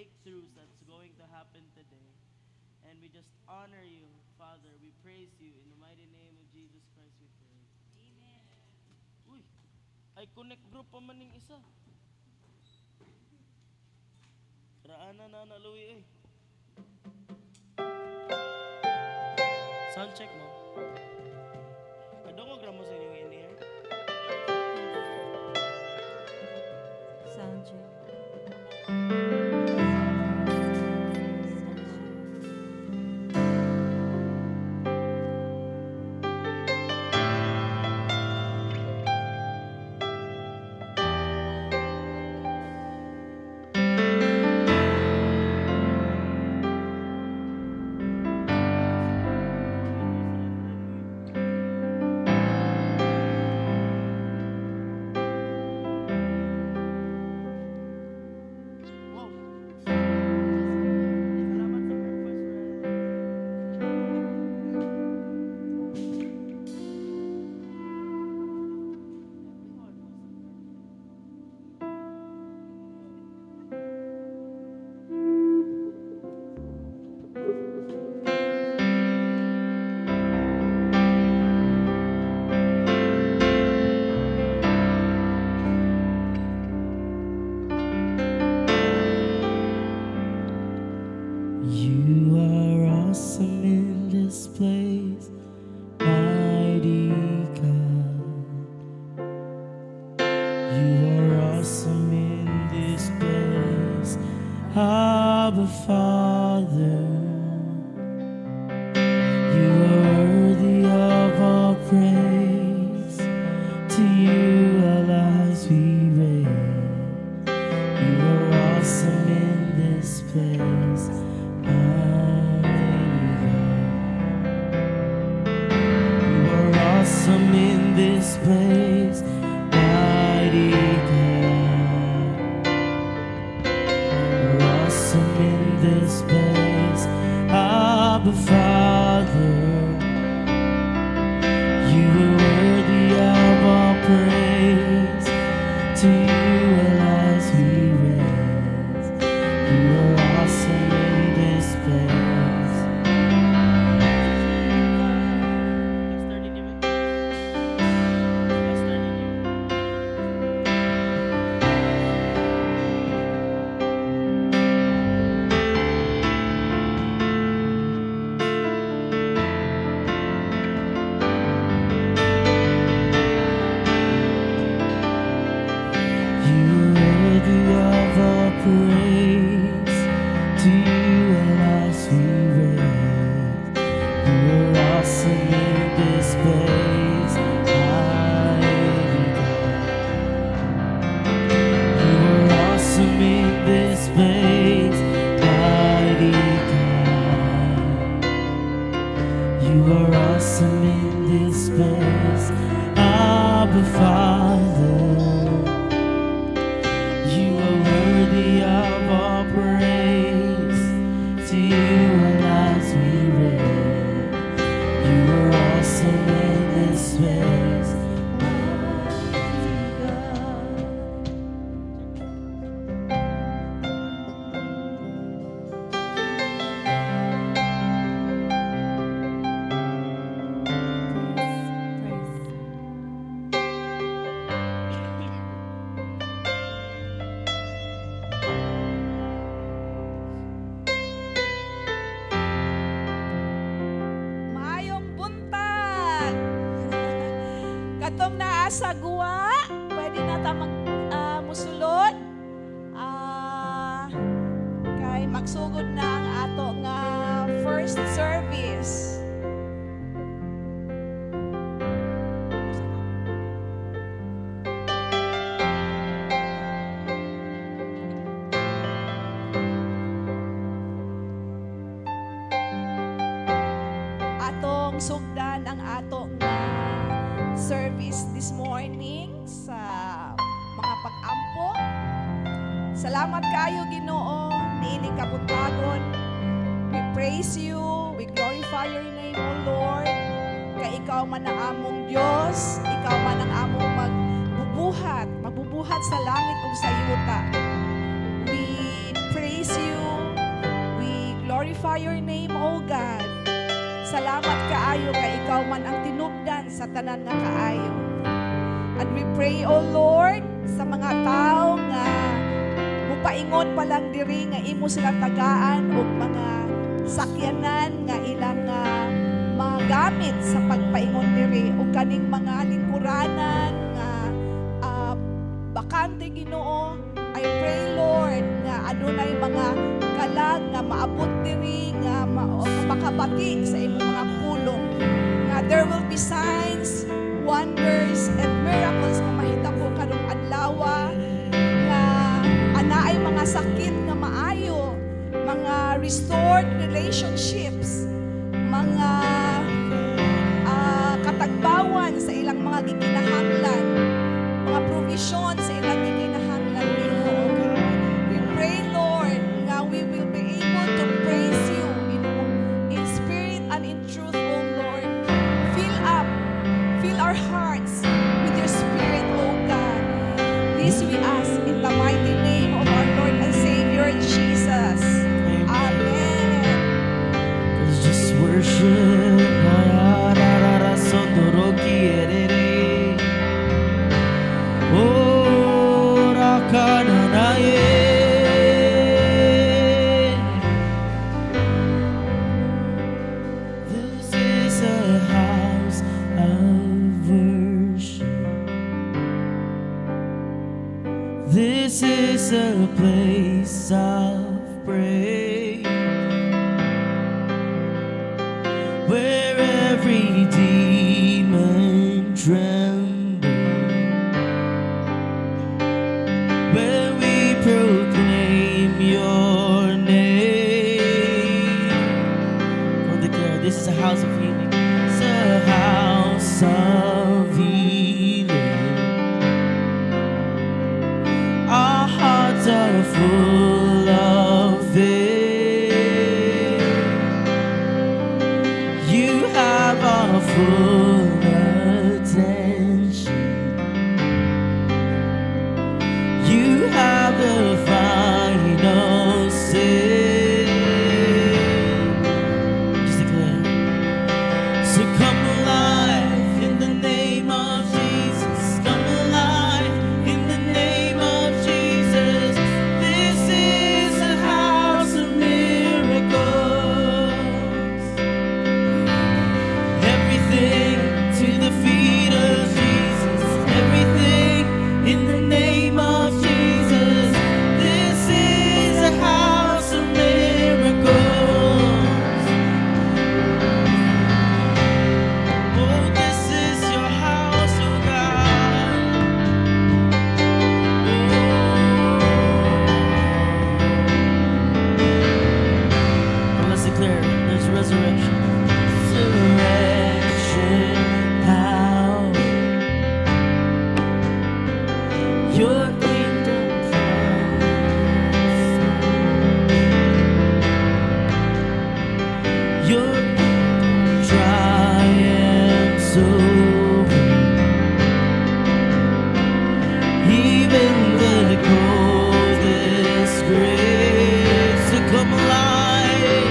Breakthroughs that's going to happen today. And we just honor you, Father. We praise you. In the mighty name of Jesus Christ we pray. Amen. Uy, ay connect group pa man ning isa. Raana na na, Louie, eh. Sound check mo. Kadungog ra mo sa inyong in-ear. Sound check. Wow. Salamat sa breakfast, Ren. Everyone was a virgin. You are awesome in this place, mighty God. You are awesome in this place, Abba Father. You are worthy of all praise. To you our lives we raise. You are awesome in this place, mighty God. You are awesome in this place, mighty God. You are awesome in this place, Abba Father. You are worthy of all praise. To you our lives we raise. You are awesome in this place. Last turn ninyo, eh. Last turn ninyo. You are worthy of all praise. To you our lives we raise. You are awesome in this place, mighty God. You are awesome in this place, mighty God. You are awesome in this place, Abba Father. You are worthy of all praise. To you our lives we raise. You are awesome in this place, mighty God. Praise, praise. Maayong buntag. Katong naa sa guwa, pwede na ta mag musulod. Kay magsugod na ang ato nga first service. Atong sugdan ang ato nga service this morning sa mga pag-ampo. Salamat kayo, Ginoo, niining kabuntagon. We praise you, we glorify your name, O Lord. Kay ikaw man ang among Dios, ikaw man ang among magbubuhat, magbubuhat sa langit ug sa yuta. We praise you. Glorify your name, O God. Salamat kaayo kay ikaw man ang tinubdan sa tanan nga kaayo. And we pray, O Lord, sa mga tao nga mupaingon pa lang diri nga imo sila tagaan og mga sakyanan nga ilang mga gamit sa pagpaingon diri o kaning mga lingkuranan nga bakante, Ginoo. I pray, Lord, nga adunay mga kalag nga maabot diri nga makabati sa imong mga pulong nga there will be signs, wonders and miracles nga mahitabo karong adlaw, nga anaay mga sakit nga maayo, mga restored relationships, mga katagbawan sa ilang mga gikinahanglan, mga provision sa ilang gikinahanglan, Ginoo. We pray, Lord, nga we will be able to praise you in spirit and in truth, O Lord. Fill up, fill our hearts with your Spirit, O God. This we ask in the mighty name of our Lord and Savior, Jesus. Amen. Amen. Let's just worship. Ra, ra, sondoro kierere. Oh, rakananaye. This is a house of worship. This is a place of praise where every demon trembles, where we proclaim your name. Come declare, this is a house of healing. It's a house of healing. Our hearts are full of faith. You have our full attention. You have the final say. Just declare. So come alive in the name of Jesus. Come alive in the name of Jesus. This is a house of miracles. Everything to the feet of Jesus. Everything in the name of Jesus. This is a house of miracles. Oh, this is your house, oh God. Oh. Let's declare there's resurrection. Resurrection power. Your kingdom triumphs. Your kingdom triumphs over even the coldest grave. So come alive.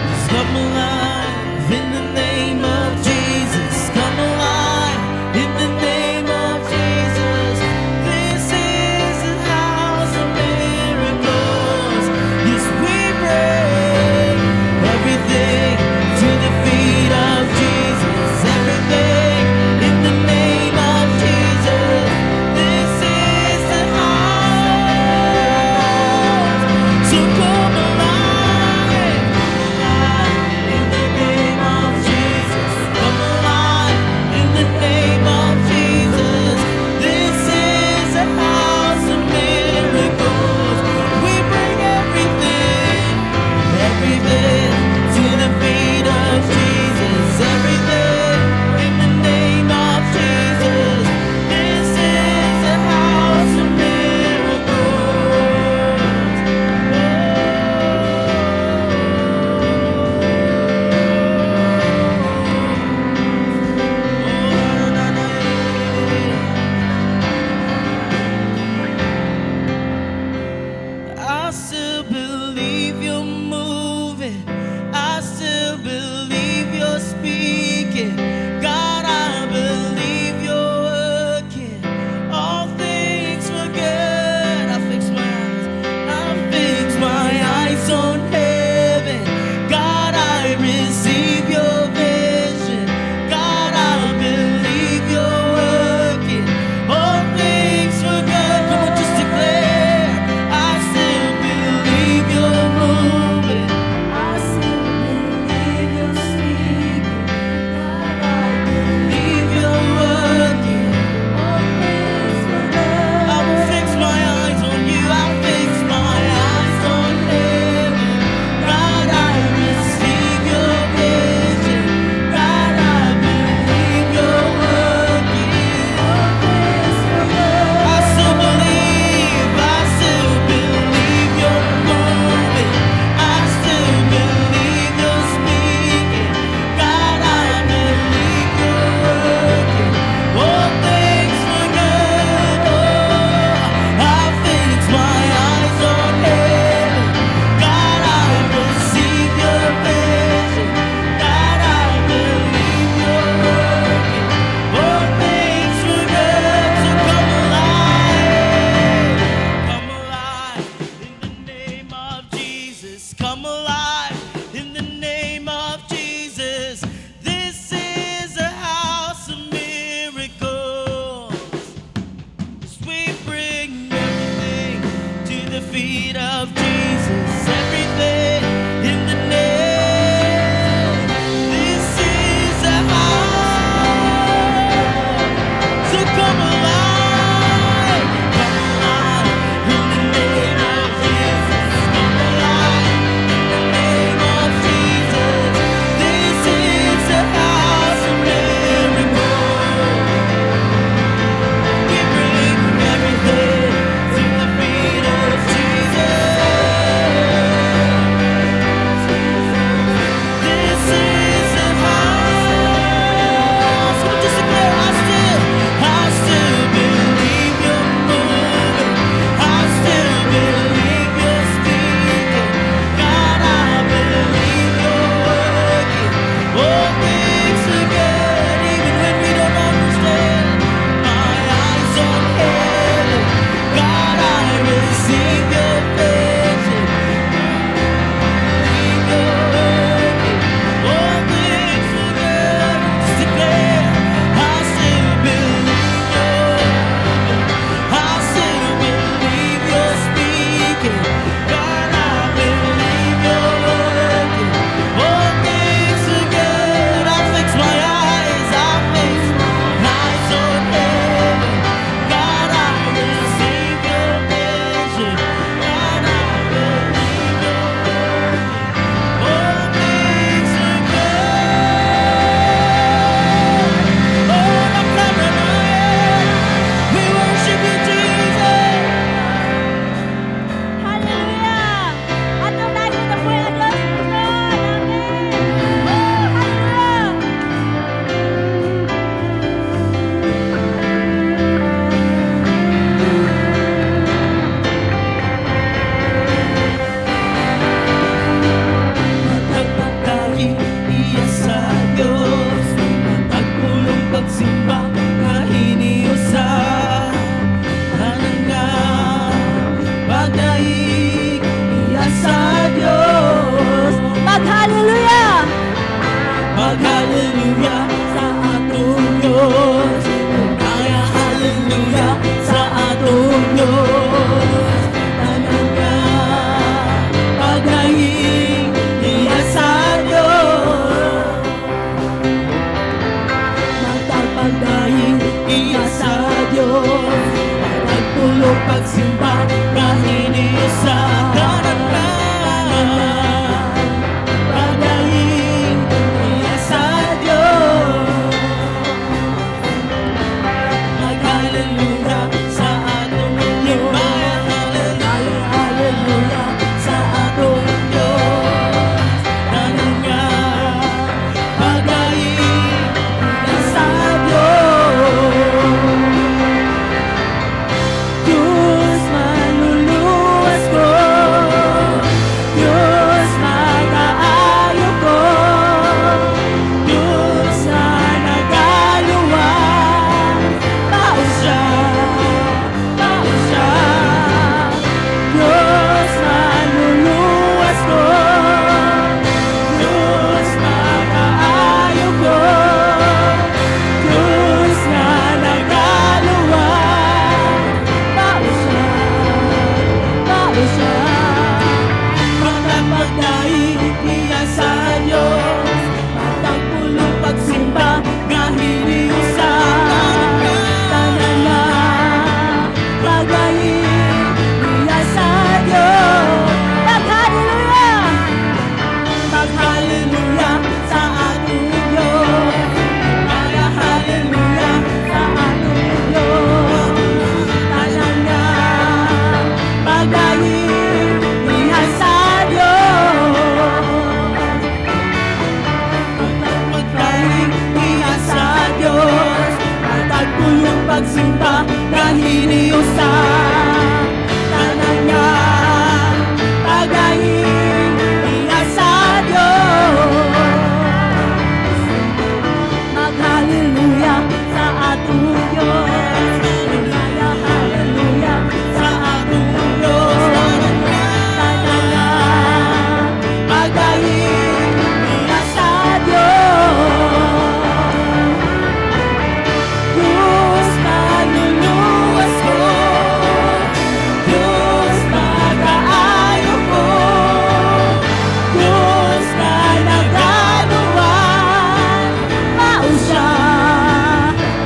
Just come alive in the name of Jesus. Come alive in the name of Jesus. This is a house of miracles. Yes, we bring everything to the feet of Jesus. Everything in the name of Jesus. This is the house. So come alive. In the name of Jesus. Come alive in the name of Jesus. This is a house of miracles. We bring everything, everything to the feet of Jesus. Everything in the name of Jesus. This is a house of miracles. Oh, na, na, na. I still believe. believe you're moving. I still believe you're speaking. God, I believe you're working all things for good. I fix my eyes. I fix my eyes on heaven. God, I receive your vision. God, I believe you're working all things for good. Come on, just declare. I still believe you're moving. I still believe you're speaking. God, I Believe you're working. All things for good. I will fix my eyes on you. I fix my eyes on heaven. God, I receive your vision. God, I believe you're working. All things for good. I still believe you're moving. I still believe you're speaking. God, I believe you're working all things for good. Oh, I fix my eyes on heaven. God, I receive your vision. God, I believe you're working all things for good. So come alive. Come alive in the name of Jesus. Come alive in the name of Jesus. This is a house of miracles. As we bring everything to the feet of Jesus. Everything in the name. This is a house. So come alive, come alive in the name of Jesus. Come alive in the name of Jesus. This is a house of miracles. We bring everything to the feet of Jesus. Mao siya. Matag pagdayeg niya sa Diyos, matag pulong pagsimba nga hiniusa. Tanan nga pagdayeg niya sa Diyos. Mag-hallelujah! Mag-hallelujah sa atong Diyos. Mag-hallelujah sa atong Diyos. Tanan nga pagdayeg niya sa Diyos. Pagdayeg niya sa Diyos, matag pulong pagsimba nga hiniusa. Tanan nga pagdayeg niya sa Diyos. Mag-hallelujah sa atong Diyos. Hallelujah sa atong Diyos. Tanan nga pagdayeg niya sa Diyos. Diyos, manluluwas ko. Diyos, magaayo ko. Diyos na nagaluwas. Mao siya,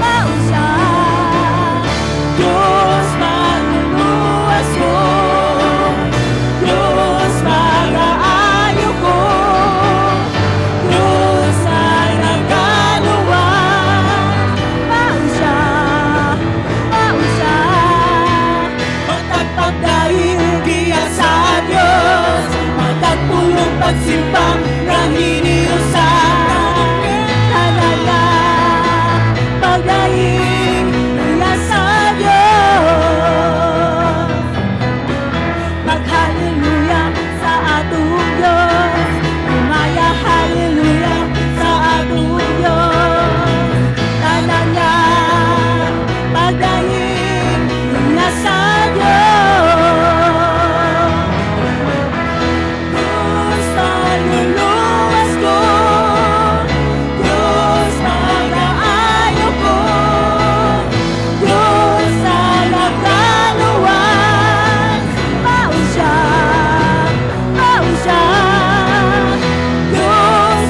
mao siya. Diyos, manluluwas ko. Diyos, magaayo ko. Diyos na nagaluwas. Mao siya, mao siya. Matag pagdayeg niya sa Diyos, matag pulong pagsimba nga hiniusa. Tanan nga pagdayeg niya sa Diyos. Mag-hallelujah sa atong Diyos. Umaya hallelujah sa atong Diyos. Tanan nga pagdayeg niya sa Diyos. Diyos, manluluwas ko. Diyos, magaayo ko. Diyos na nagaluwas. Mao siya, mao siya. Diyos,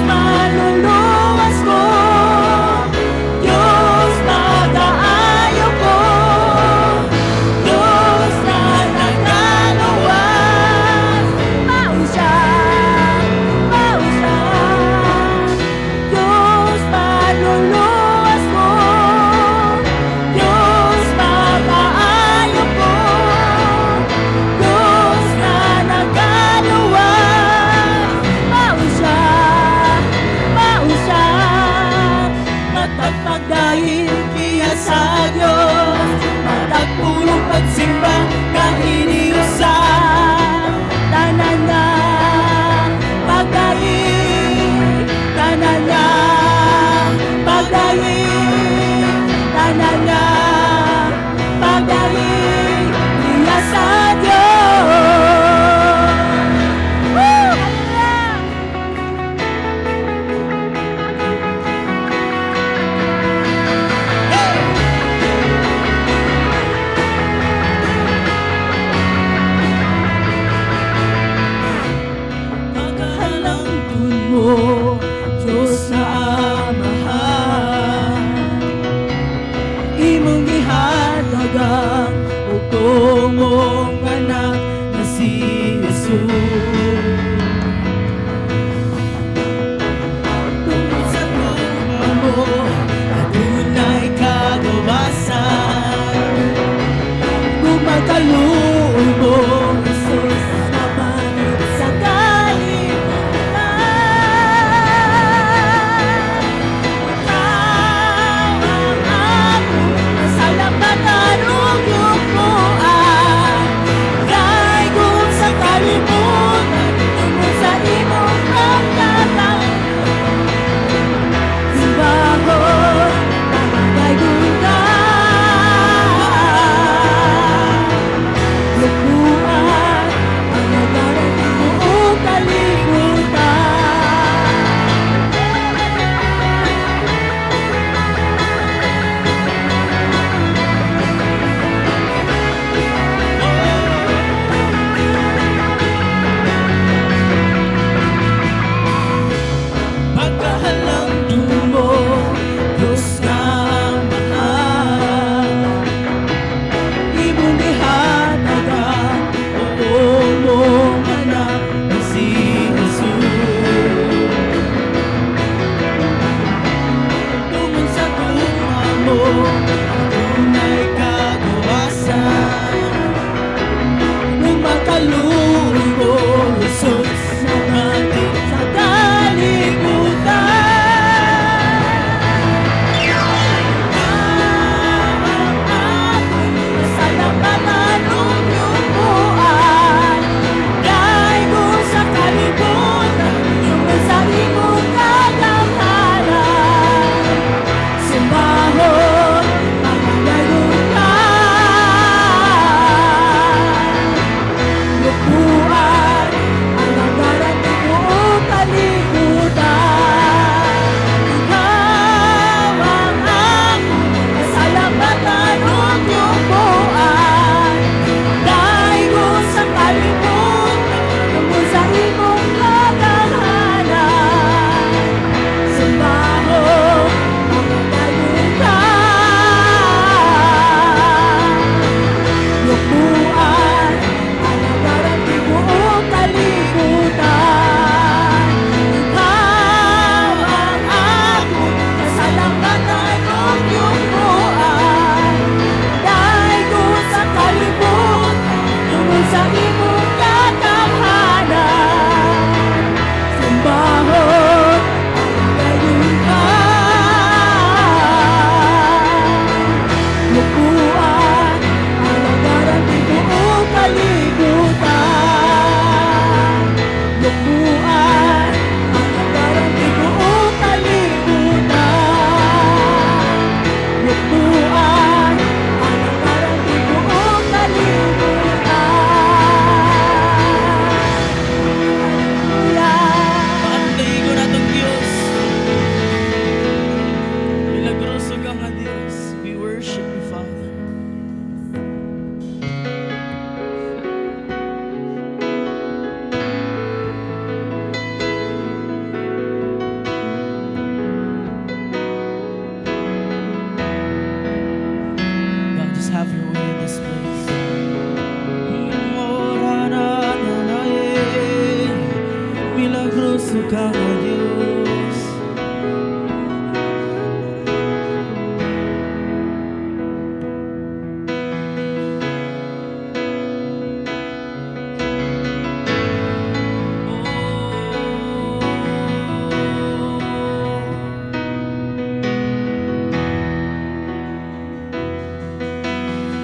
ka nga Diyos.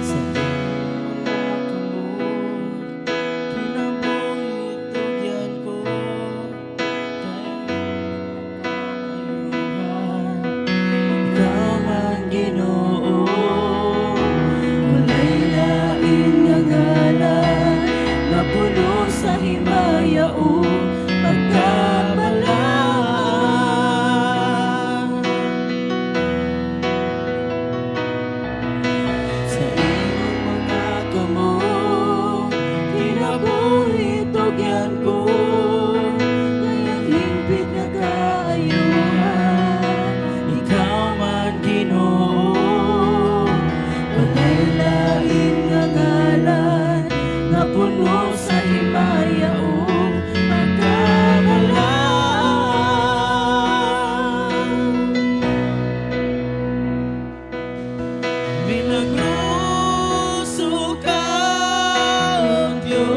Sa iyong mga kamot, kinabuhi tugyan ko, kay kaayuhan, ikaw man, Ginoo. Walay lain nga ngalan nga puno sa himaya ug pagkabalaan. Sa imong mga kamot, kinabuhi tugyan ko, kay ang hingpit nga kaayuhan, ikaw man, Ginoo. Walay lain nga ngalan nga puno sa himaya ug pagkabalaan. Milagroso ka, O Diyos.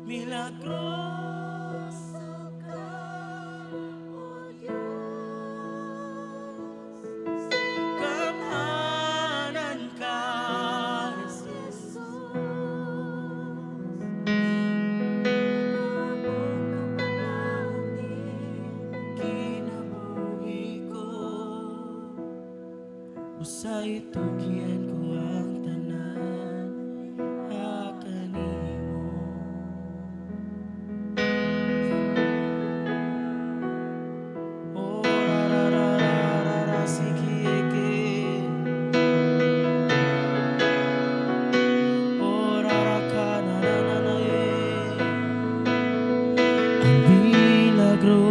Milagroso ka, O Diyos. Gamhanan ka, Jesus. Nagabot ang paglaom ning kinabuhi ko. Usay tugyan ko ang tanan kanimo. Oh, ra ra ra ra ra ra siki eke. Oh, ra ra ka na na na na eh. Ang milagro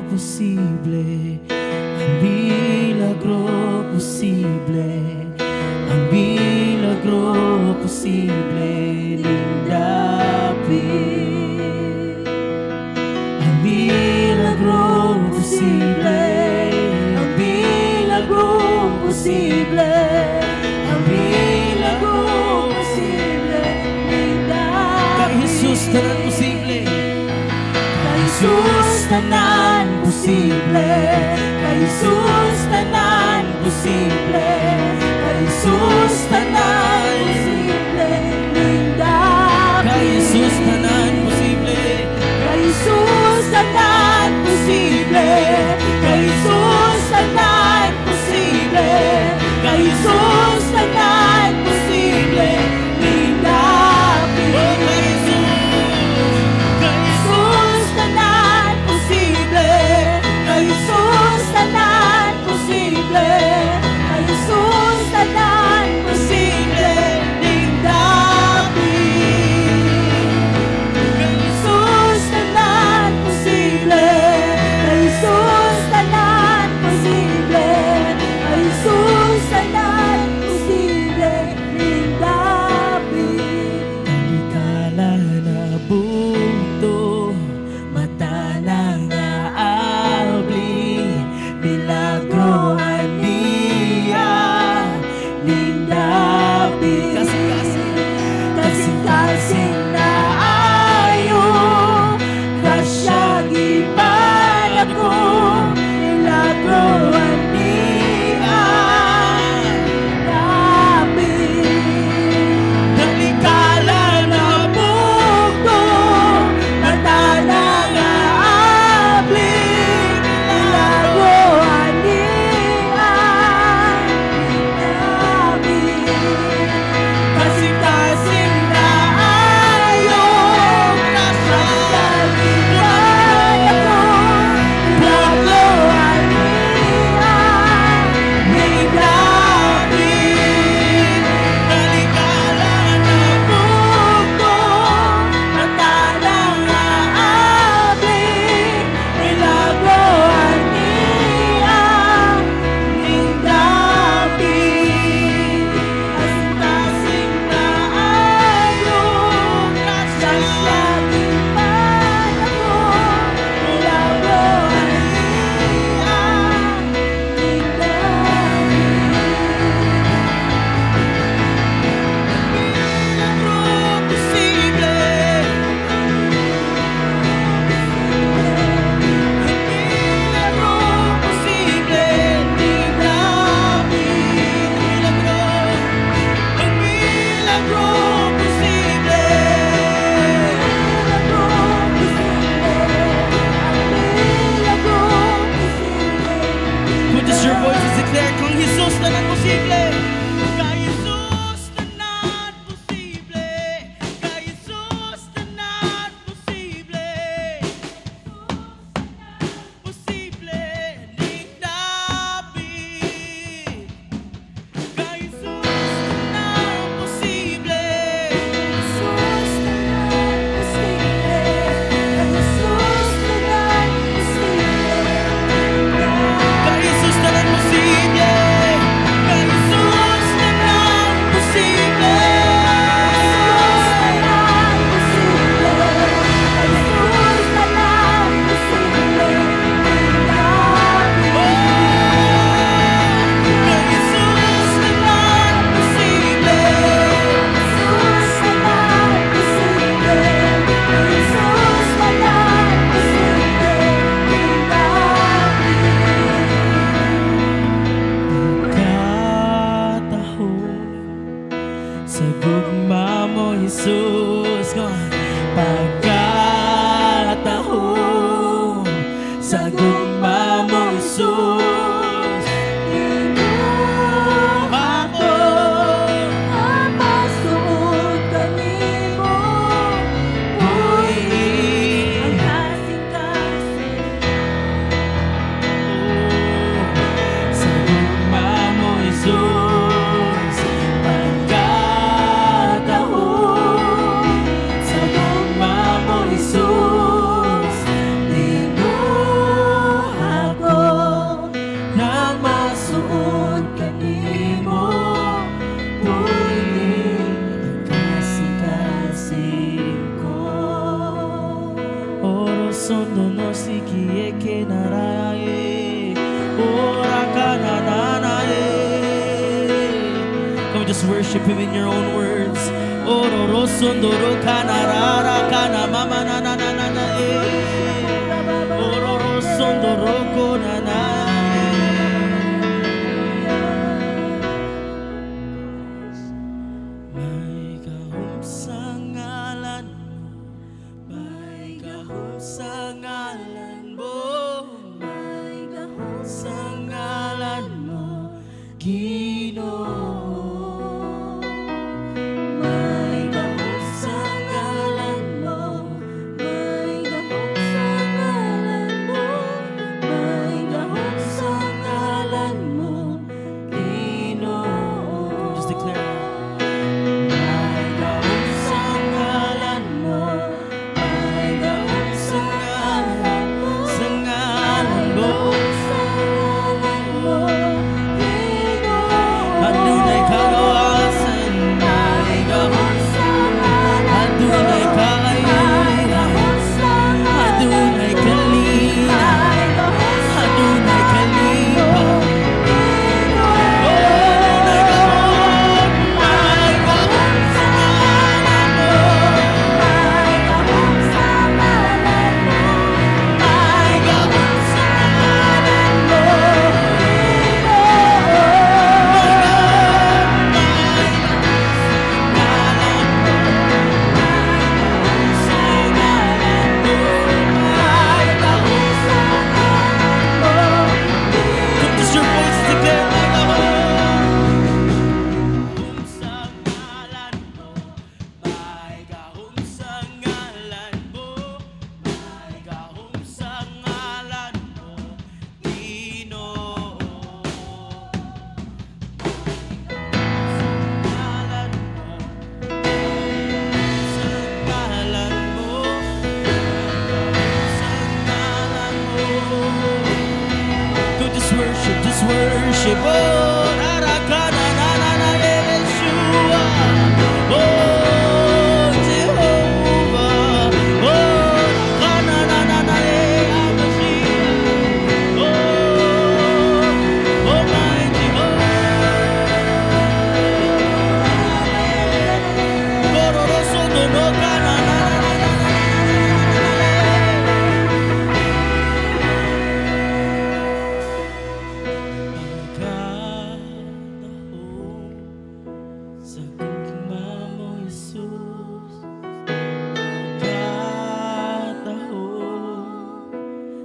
posible, ang milagro posible, ang milagro posible ning dapit. Ang milagro posible, Ang milagro posible, ang milagro posible ning Kay Jesus tanan posible. Kay Jesus tanan posible. Kay Jesus tanan posible. Kay Jesus tanan posible ning dapit. Kay Jesus tanan posible. Kay Jesus tanan posible. Kay Jesus tanan posible. Kay Jesus tanan posible ning dapit. Oh, kay Jesus, kay Jesus tanan posible. Kay Jesus tanan posible. Kay Jesus tanan posible. Sondo no siki eke narae. Ora kana na na e. Come on, just worship Him in your own words. Ororo sondo ro kana rara kana mama na na na na na e. Ororo sondo ro ko na na e. May gahom sa ngalan mo, may gahom sa ngalan mo, May gahom sa ngalan mo, Ginoo. May gahom sa ngalan mo, may gahom sa ngalan mo, may gahom sa ngalan mo, Ginoo. Just declare. May gahom sa ngalan mo, May gahom sa ngalan mo, sa ngalan may mo. Gahom sa ngalan mo, Ginoo. Adunay kagawasan, may May gahom, gahom sa ngalan mo, adunay may kaayohan, gahom sa ngalan adunay mo, kalinaw, may gahom sa adunay ngalan mo, kalipay. Ginoo. Adunay gahom, may gahom sa ngalan mo. May gahom sa ngalan mo, may gahom sa ngalan mo, Ginoo. Sa ngalan mo, may gahom sa ngalan mo, Come, just your voices declare, may gahom. Sa ngalan mo, may gahom sa ngalan mo, may gahom sa ngalan mo, Ginoo. Ngalan mo, sa ngalan mo, sa ngalan mo. Go, just worship, just worship. Oh, Arakana, na na na, Yeshua. Oh, Jehovah. Oh, Rakana, na na na, Mashiach. Oh, oh my Jehovah. Kororo no no kana na na na na na na na. Pagkatahom sa gugma mo, Jesus. Pagkatahom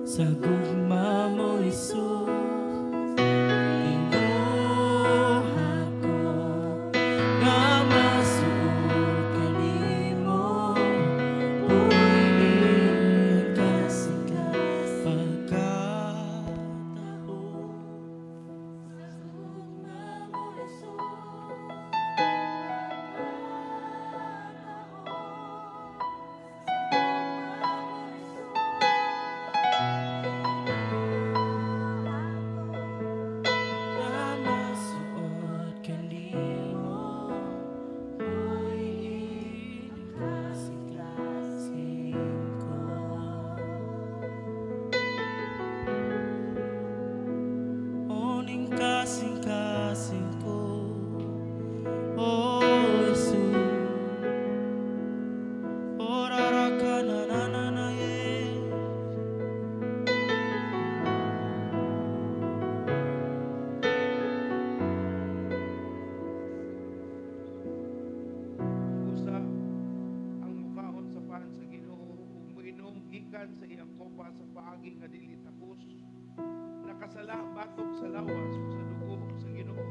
sa gugma mo, Jesus. Kinuha ko nga masuod kanimo, Puy-in kasing pagkatahom Sa gugma mo, Jesus. Pagkatahom sa gugma mo, Jesus. Kinuha ko nga masuod kanimo, Puy-in kasing ko. Oning kasing-kasing ko, Oh Jesus. Orara ka na na na na ye. Usa ang mukaon sa paan sa Ginoo ug moinom gikan sa iyang kopa sa paagi nga dili takos, nakasala batok sa lawas ug sa dugo sa Ginoo.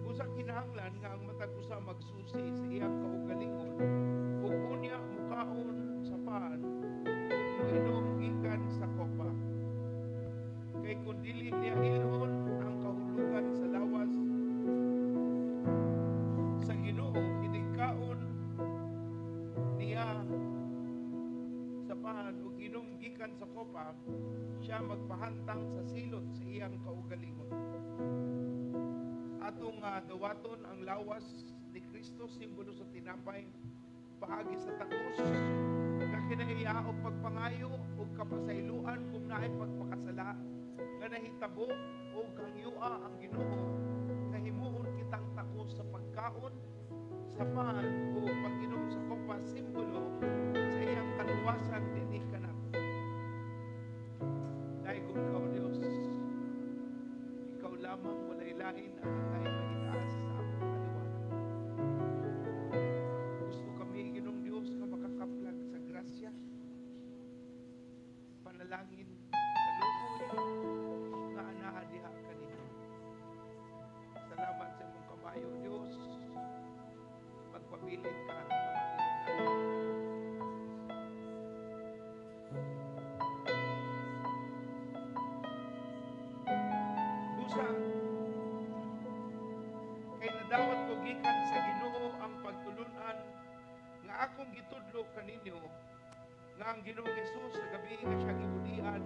Busa kinahanglan nga ang matag usa magsusi sa iyang kaugalingon ug unya mukaon sa paan ug moinom gikan sa kopa. Kay kun dili niya ilhon ang kahulugan sa lawas sa Ginoo, inig kaon niya sa paan ug inom gikan sa kopa, siya magpahantang sa silot sa iyang kaugalingon. Atong dawaton ang lawas ni Kristo, simbolo sa tinapay, paagi sa takos nga kinaiya og pagpangayo og kapasayloan kung naay pagpakasala nga nahitabo og hangyoa ang Ginoo nga himuon kitang takos sa pagkaon sa pan o pag-inom sa kopa, simbolo sa iyang kaluwasan dinhi kanato. Daygon ka, O Dios. Ikaw lamang, walay lain ang angay maitaas sa among kaliwanag. Gusto kami, Ginoong Dios, nga makakaplag sa grasya, panalangin, kaluoy nga anaa diha kaninyo. Salamat sa imong kamayo, Dios. Magpabilin ka nga matinungan. Busa, kay nadawat ko gikan sa Ginoo ang pagtulunan nga akong gitudlo kaninyo, nga ang Ginoong Hesus, sa gabi nga siya gibulian,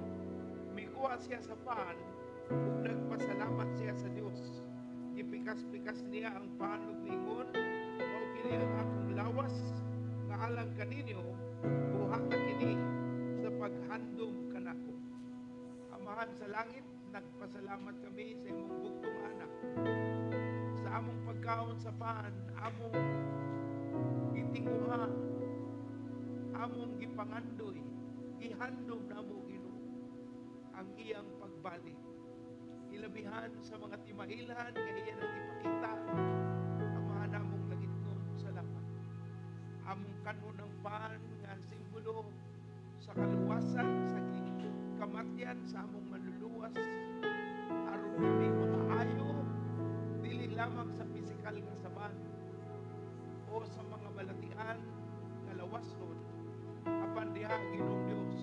mikuha siya sa pan ug nagpasalamat siya sa Dios. Gipikas-pikas niya ang pan ug miingon, "Mao kini ang akong lawas nga alang kaninyo, buhata kini sa paghandom kanako." Amahan sa langit, nagpasalamat kami sa imong bugtong anak. Sa among pagkaon sa pan, among gitinguha, among gipangandoy, gihandom namo, Ginoo, ang iyang pagbalik. Ilabihan sa mga timailhan nga iya nang ipakita, Amahan namong langitnon, salamat. Among kanon ang pan nga simbolo sa kaluwasan, sa kamatyan sa among manluluwas, aron kami makaayo dili lamang sa pisikal nga saban o sa mga balatian nga lawasnon, apan diha, Ginoong Dios,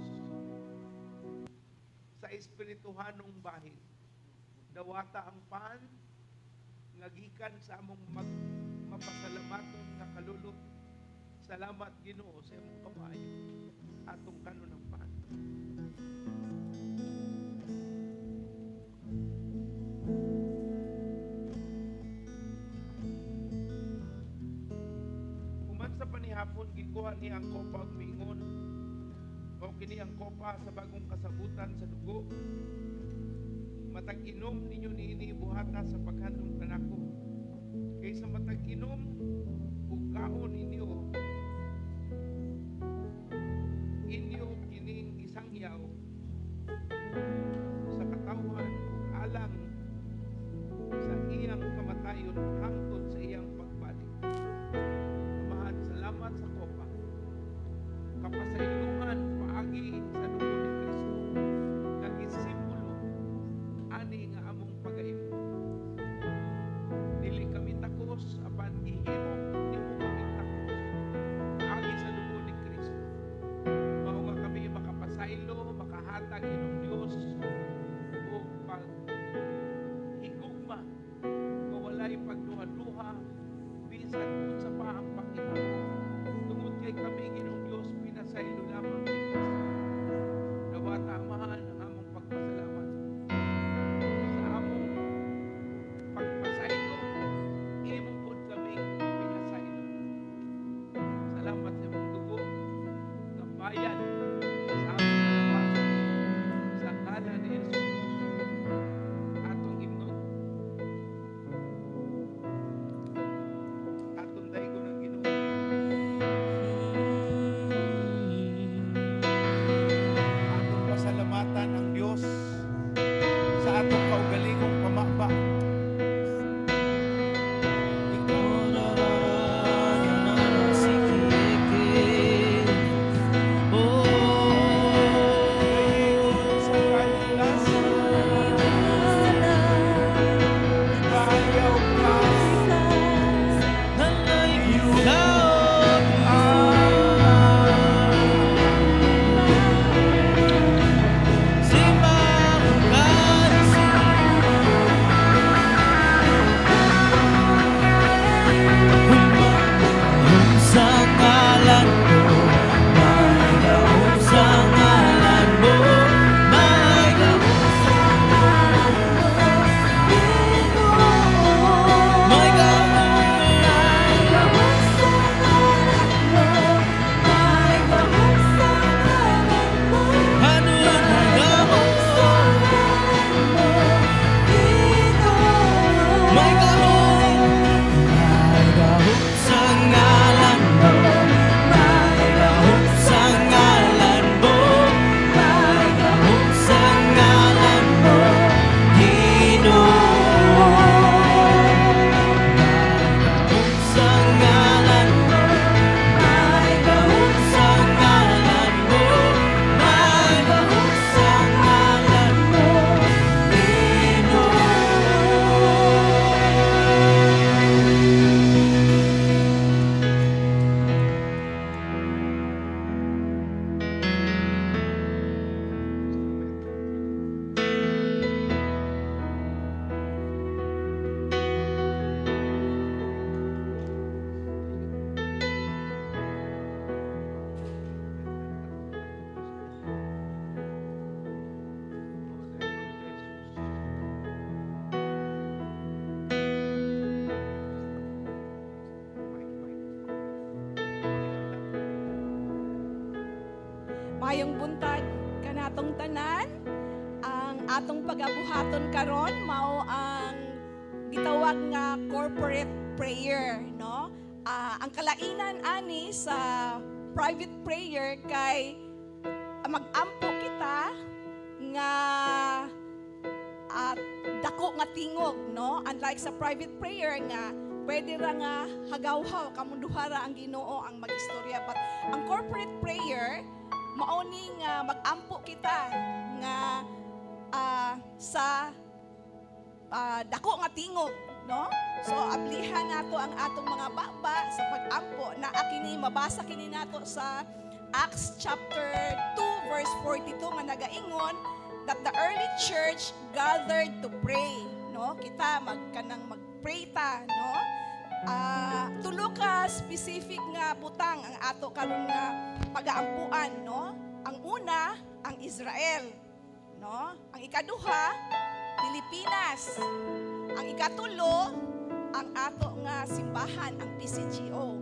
sa espirituhanong bahin. Dawata ang pan nga gikan sa among mapasalamaton nga kalulot. Salamat, Ginoo, sa imong kamaayo. Atong kanon ang pan. Human sa panihapon, gikuha niya ang kopa ug miingon, "Mao kini ang kopa sa bagong kasabutan sa dugo. Matag inom ninyo niini, buhata sa paghandom kanako. Kay sa matag inom ug kaon ninyo, inyo kining gisangyaw sa katawhan ug alang sa iyang kamatayon hangtod sa iyang pagbalik." Amahan, salamat sa kopa. Kapasayloan paagi sa dugo ni Kristo nga gisimbolo ani nga among pagaimo. Dili kami takos, apan gihimo nimo kami takos. Maayong buntag kanatong tanan. Ang atong pagabuhaton karon mao ang gitawag nga corporate prayer, no? Ang kalainan ani sa private prayer kay magampo kita nga at dako nga tingog, no? Unlike sa private prayer nga pwede ra nga hagawhaw kamong duha ra ang Ginoo ang magistorya, but ang corporate prayer mao ni nga magampo kita nga sa dako nga tingog, no? So ablihan nato ang atong mga baba sa pagampo na kini mabasa kini nato sa Acts chapter 2 verse 42 nga nagaingon that the early church gathered to pray, no? Kita magkanang magpray ta, no? Tulo ka specific nga butang ang ato karon nga pagaampuan, no? Ang una, ang Israel, no? Ang ikaduha, Pilipinas. Ang ikatulo, ang ato nga simbahan, ang PCGO,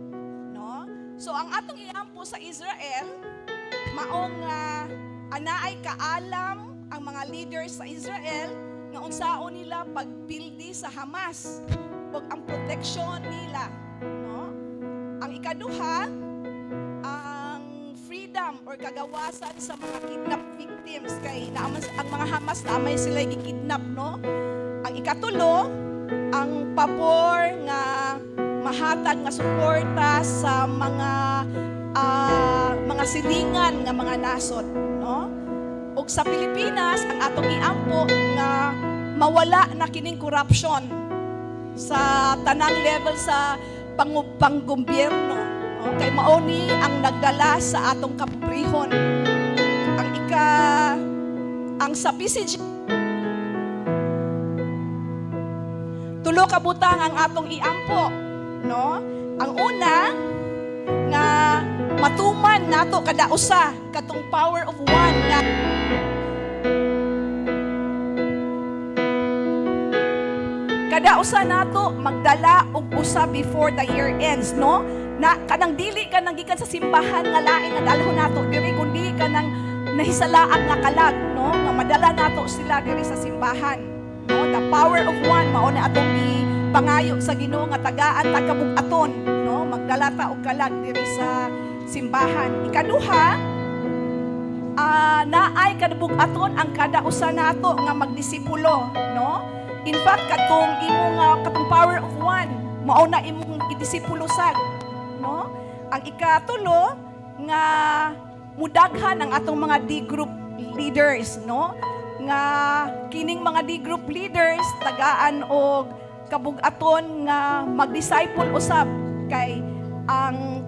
no? So ang atong iampo sa Israel, maong anaay kaalam ang mga leaders sa Israel nga unsaon nila pagpildi sa Hamas ug ang protection nila, no? Ang ikaduha, ang freedom or kagawasan sa mga kidnap victims kay naaman ang mga Hamas na may sila gikidnap, no? Ang ikatulo, ang pabor nga mahatag nga suporta sa mga silingan nga mga nasod, no? Ug sa Pilipinas, ang atong iampo nga mawala na kining corruption sa tanang level sa panggobyerno, no? Kay mao ni ang nagdala sa atong kapobrehon. Ang sa PCG, tulo ka butang ang atong iampo, no? Ang una nga matuman nato kada usa katong power of one nga kada usa nato magdala og usa before the year ends, no? Na kanang dili ka nang gikan sa simbahan nga lain nga dalhon nato diri, kundi kanang nahisalaag nga kalag, no? Nga madala nato sila diri sa simbahan, no? The power of one mao na atong gipangayo sa Ginoo nga tagaan ta kabug-aton, no? Magdala ta og kalag diri sa simbahan. Ikaduha, naay kabug-aton ang kada usa nato nga magdisipulo, no? In fact, katong imong katong power of one mao na imong idisipulo sad, no? Ang ikatulo, nga mudaghan ang atong mga D group leaders, no? Nga kining mga D group leaders tagaan og kabug-aton nga magdisciple usab kay ang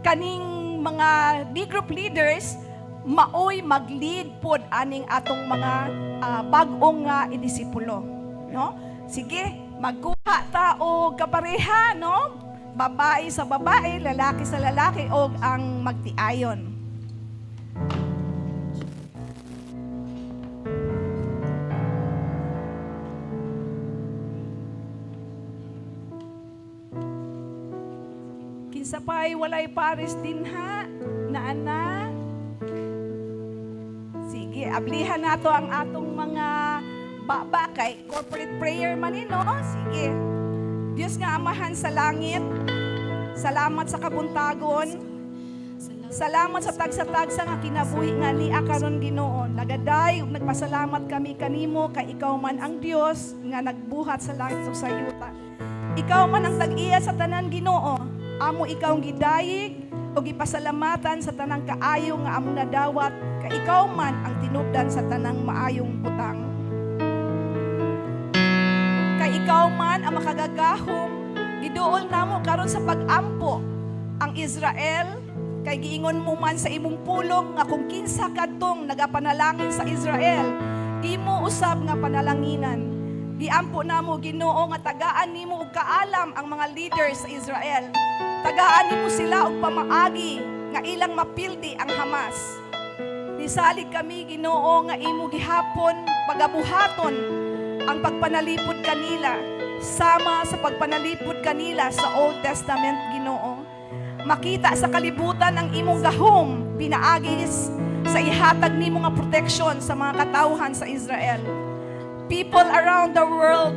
kaning mga D group leaders maoy mag-lead pod aning atong mga bag-ong nga idisipulo, no? Sige, magkuha ta og kapareha, no? Babae sa babae, lalaki sa lalaki, og ang magtiayon. Kinsa pa'y walay pares dinha, naa na. Sige, ablihan nato ang atong mga baba kay corporate prayer man ni, no? Sige. Diyos nga Amahan sa langit, salamat sa kabuntagon. Salamat sa tagsa-tagsa nga kinabuhi nga nia karon, Ginoo. Nagaday ug nagpasalamat kami kanimo kay ikaw man ang Dios nga nagbuhat sa langit ug sa yuta. Ikaw man ang tag-iya sa tanan, Ginoo. Amo ikaw ang gidayig ug gipasalamatan sa tanang kaayo nga among nadawat kay ikaw man ang tinubdan sa tanang maayong butang. Kay ikaw man ang makagagahom, giduol namo karon sa pag-ampo ang Israel, kay giingon mo man sa imong pulong nga kung kinsa kadtong nagapanalangin sa Israel, imo usab nga panalanginan. Giampo namo, Ginoo, nga tagaan nimo og kaalam ang mga leaders sa Israel. Tagaan nimo sila og pamaagi nga ilang mapildi ang Hamas. Nisalig kami, Ginoo, nga imo gihapon pagabuhaton ang pagpanalipod kanila sama sa pagpanalipod kanila sa Old Testament, Ginoo. Makita sa kalibutan ang imong gahom pinaagi sa ihatag nimo nga proteksyon sa mga katawhan sa Israel. People around the world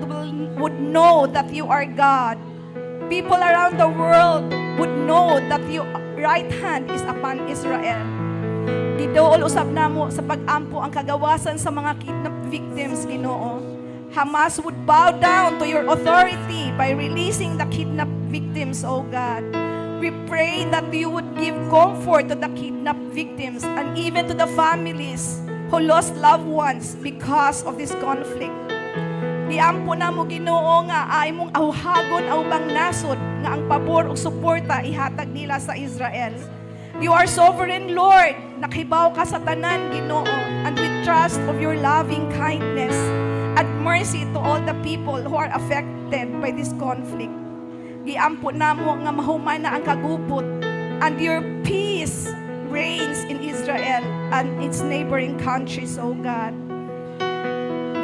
would know that you are God. People around the world would know that your right hand is upon Israel. Giduol usab namo sa pag-ampo ang kagawasan sa mga kidnap victims, Ginoo. Hamas would bow down to your authority by releasing the kidnapped victims, O God. We pray that you would give comfort to the kidnapped victims and even to the families who lost loved ones because of this conflict. Giampo namo, Ginoo, nga ay mong awhagon ang ubang nasod nga ang pabor ug suporta ihatag nila sa Israel. You are sovereign Lord. Nakibaw ka sa tanan, Ginoo, and we trust of your loving kindness and mercy to all the people who are affected by this conflict. Giampo namo nga mahuman na ang kagubot and your peace reigns in Israel and its neighboring countries, O God.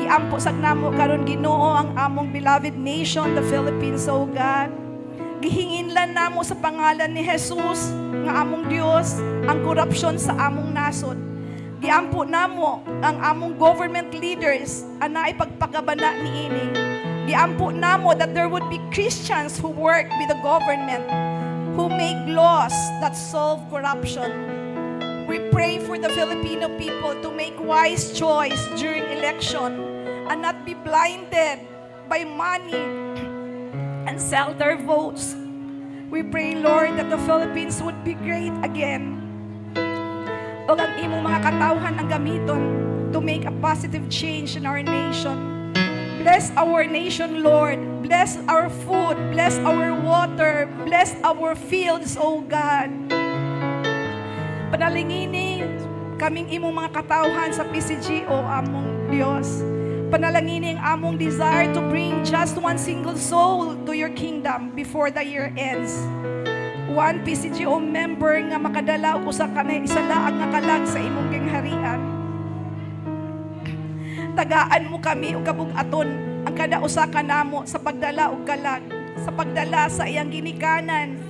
Giampo sad namo karon, Ginoo, ang among beloved nation, the Philippines, O God. Gihinginlan namo sa pangalan ni Jesus nga among Dios ang korupsyon sa among nasod. Giampo namo ang among government leaders anay pagpakabana niini. Giampo namo that there would be Christians who work with the government, who make laws that solve corruption. We pray for the Filipino people to make wise choice during election and not be blinded by money and sell their votes. We pray, Lord, that the Philippines would be great again. O ang imong mga katawhan ang gamiton to make a positive change in our nation. Bless our nation, Lord. Bless our food. Bless our water. Bless our fields, O God. Panalangini kaming imong mga katawhan sa PCGO, among Diyos. Panalangini ang among desire to bring just one single soul to your kingdom before the year ends. One PCGO member nga makadala og usa ka na isalaag nga kalag sa imong gingharian. Tagaan mo kami og kabug-aton ang kada usa ka namo sa pagdala og kalag, sa pagdala sa iyang ginikanan,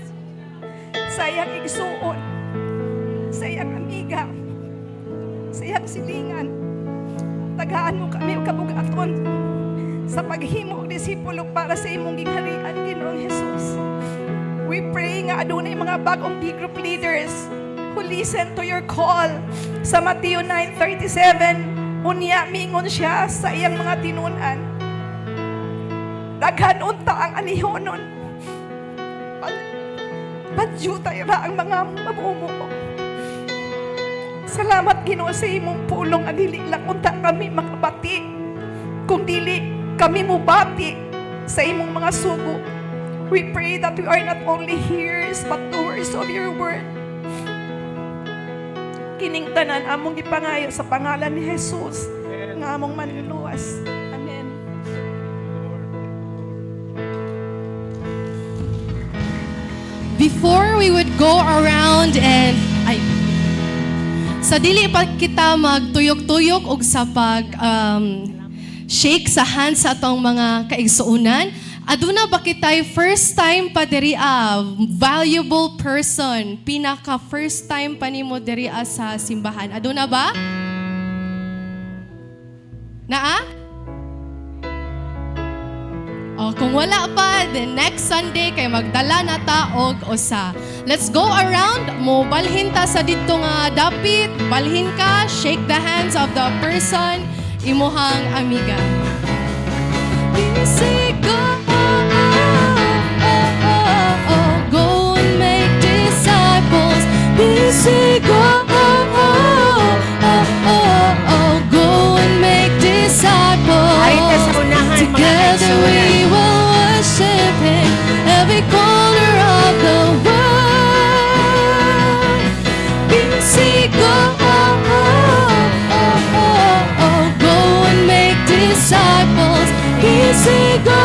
sa iyang igsuon, sa iyang amiga, sa iyang silingan. Tagaan mo kami og kabug-aton sa paghimo og disipulo para sa imong gingharian, Ginoong Jesus. We pray nga adunay mga bagong B group leaders who listen to your call sa Mateo 9:37. Unya mingon siya sa iyang mga tinun-an, "Daghan unta ang anihonon. Padyutay ra ang mga mamumuo." Salamat, Ginoo, sa imong pulong nga dili lang unta kami makabati kung dili kami mubati sa imong mga sugo. We pray that we are not only hearers but doers of your word. Kining tanan among gipangayo sa pangalan ni Jesus nga among Manluluwas. Amen. Lord. Before we would go around and ay, sa dili pa kita magtuyok-tuyok og sa pag shake sa hands sa atong mga kaigsuonan, aduna ba kitay first time pa diri ah, valuable person, pinaka first time pa nimo diri ah sa simbahan? Aduna ba? Naa? O, kung wala pa, then next Sunday kay magdala na ta og usa. Let's go around. Mo balhin ta sa didto nga dapit. Balhin ka, shake the hands of the person, imuhang amiga. Say go, go and make disciples. Say go, go and make disciples. Ay, ta sa unahan, mga Together kaigsuonan. We will worship Him every corner of the world. Say go, go and make disciples. Say go,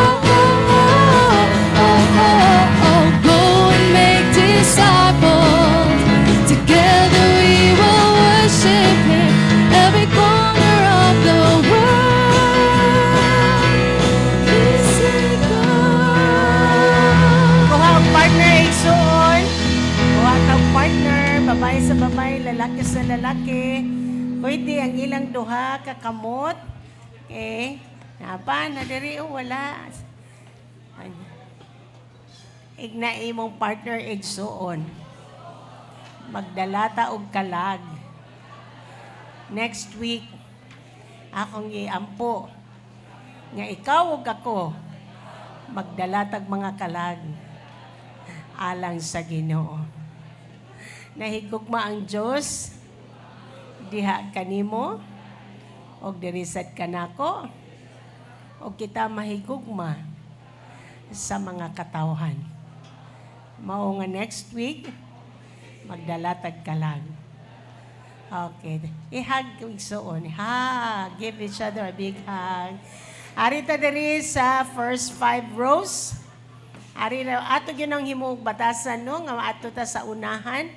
babae, lalaki sa lalaki. Pwede ang ilang duha kakamot. Okay. Napa, na diri o wala. Ay. Igna imong partner igsuon. Magdalata og kalag. Next week, akong iampo nga ikaw ug ako magdalatag mga kalag alang sa Ginoo. Nahigugma ang Dios diha kanimo og diri sad kanako og kita mahigugma sa mga katawhan. Mao nga next week magdalatag kalag. Okay. I-hug ko igsuon. Hug. Give each other a big hug. Ari ta diri sa first five rows. Ari na ato gyud ang himuog batasan, no, nga ato ta sa unahan.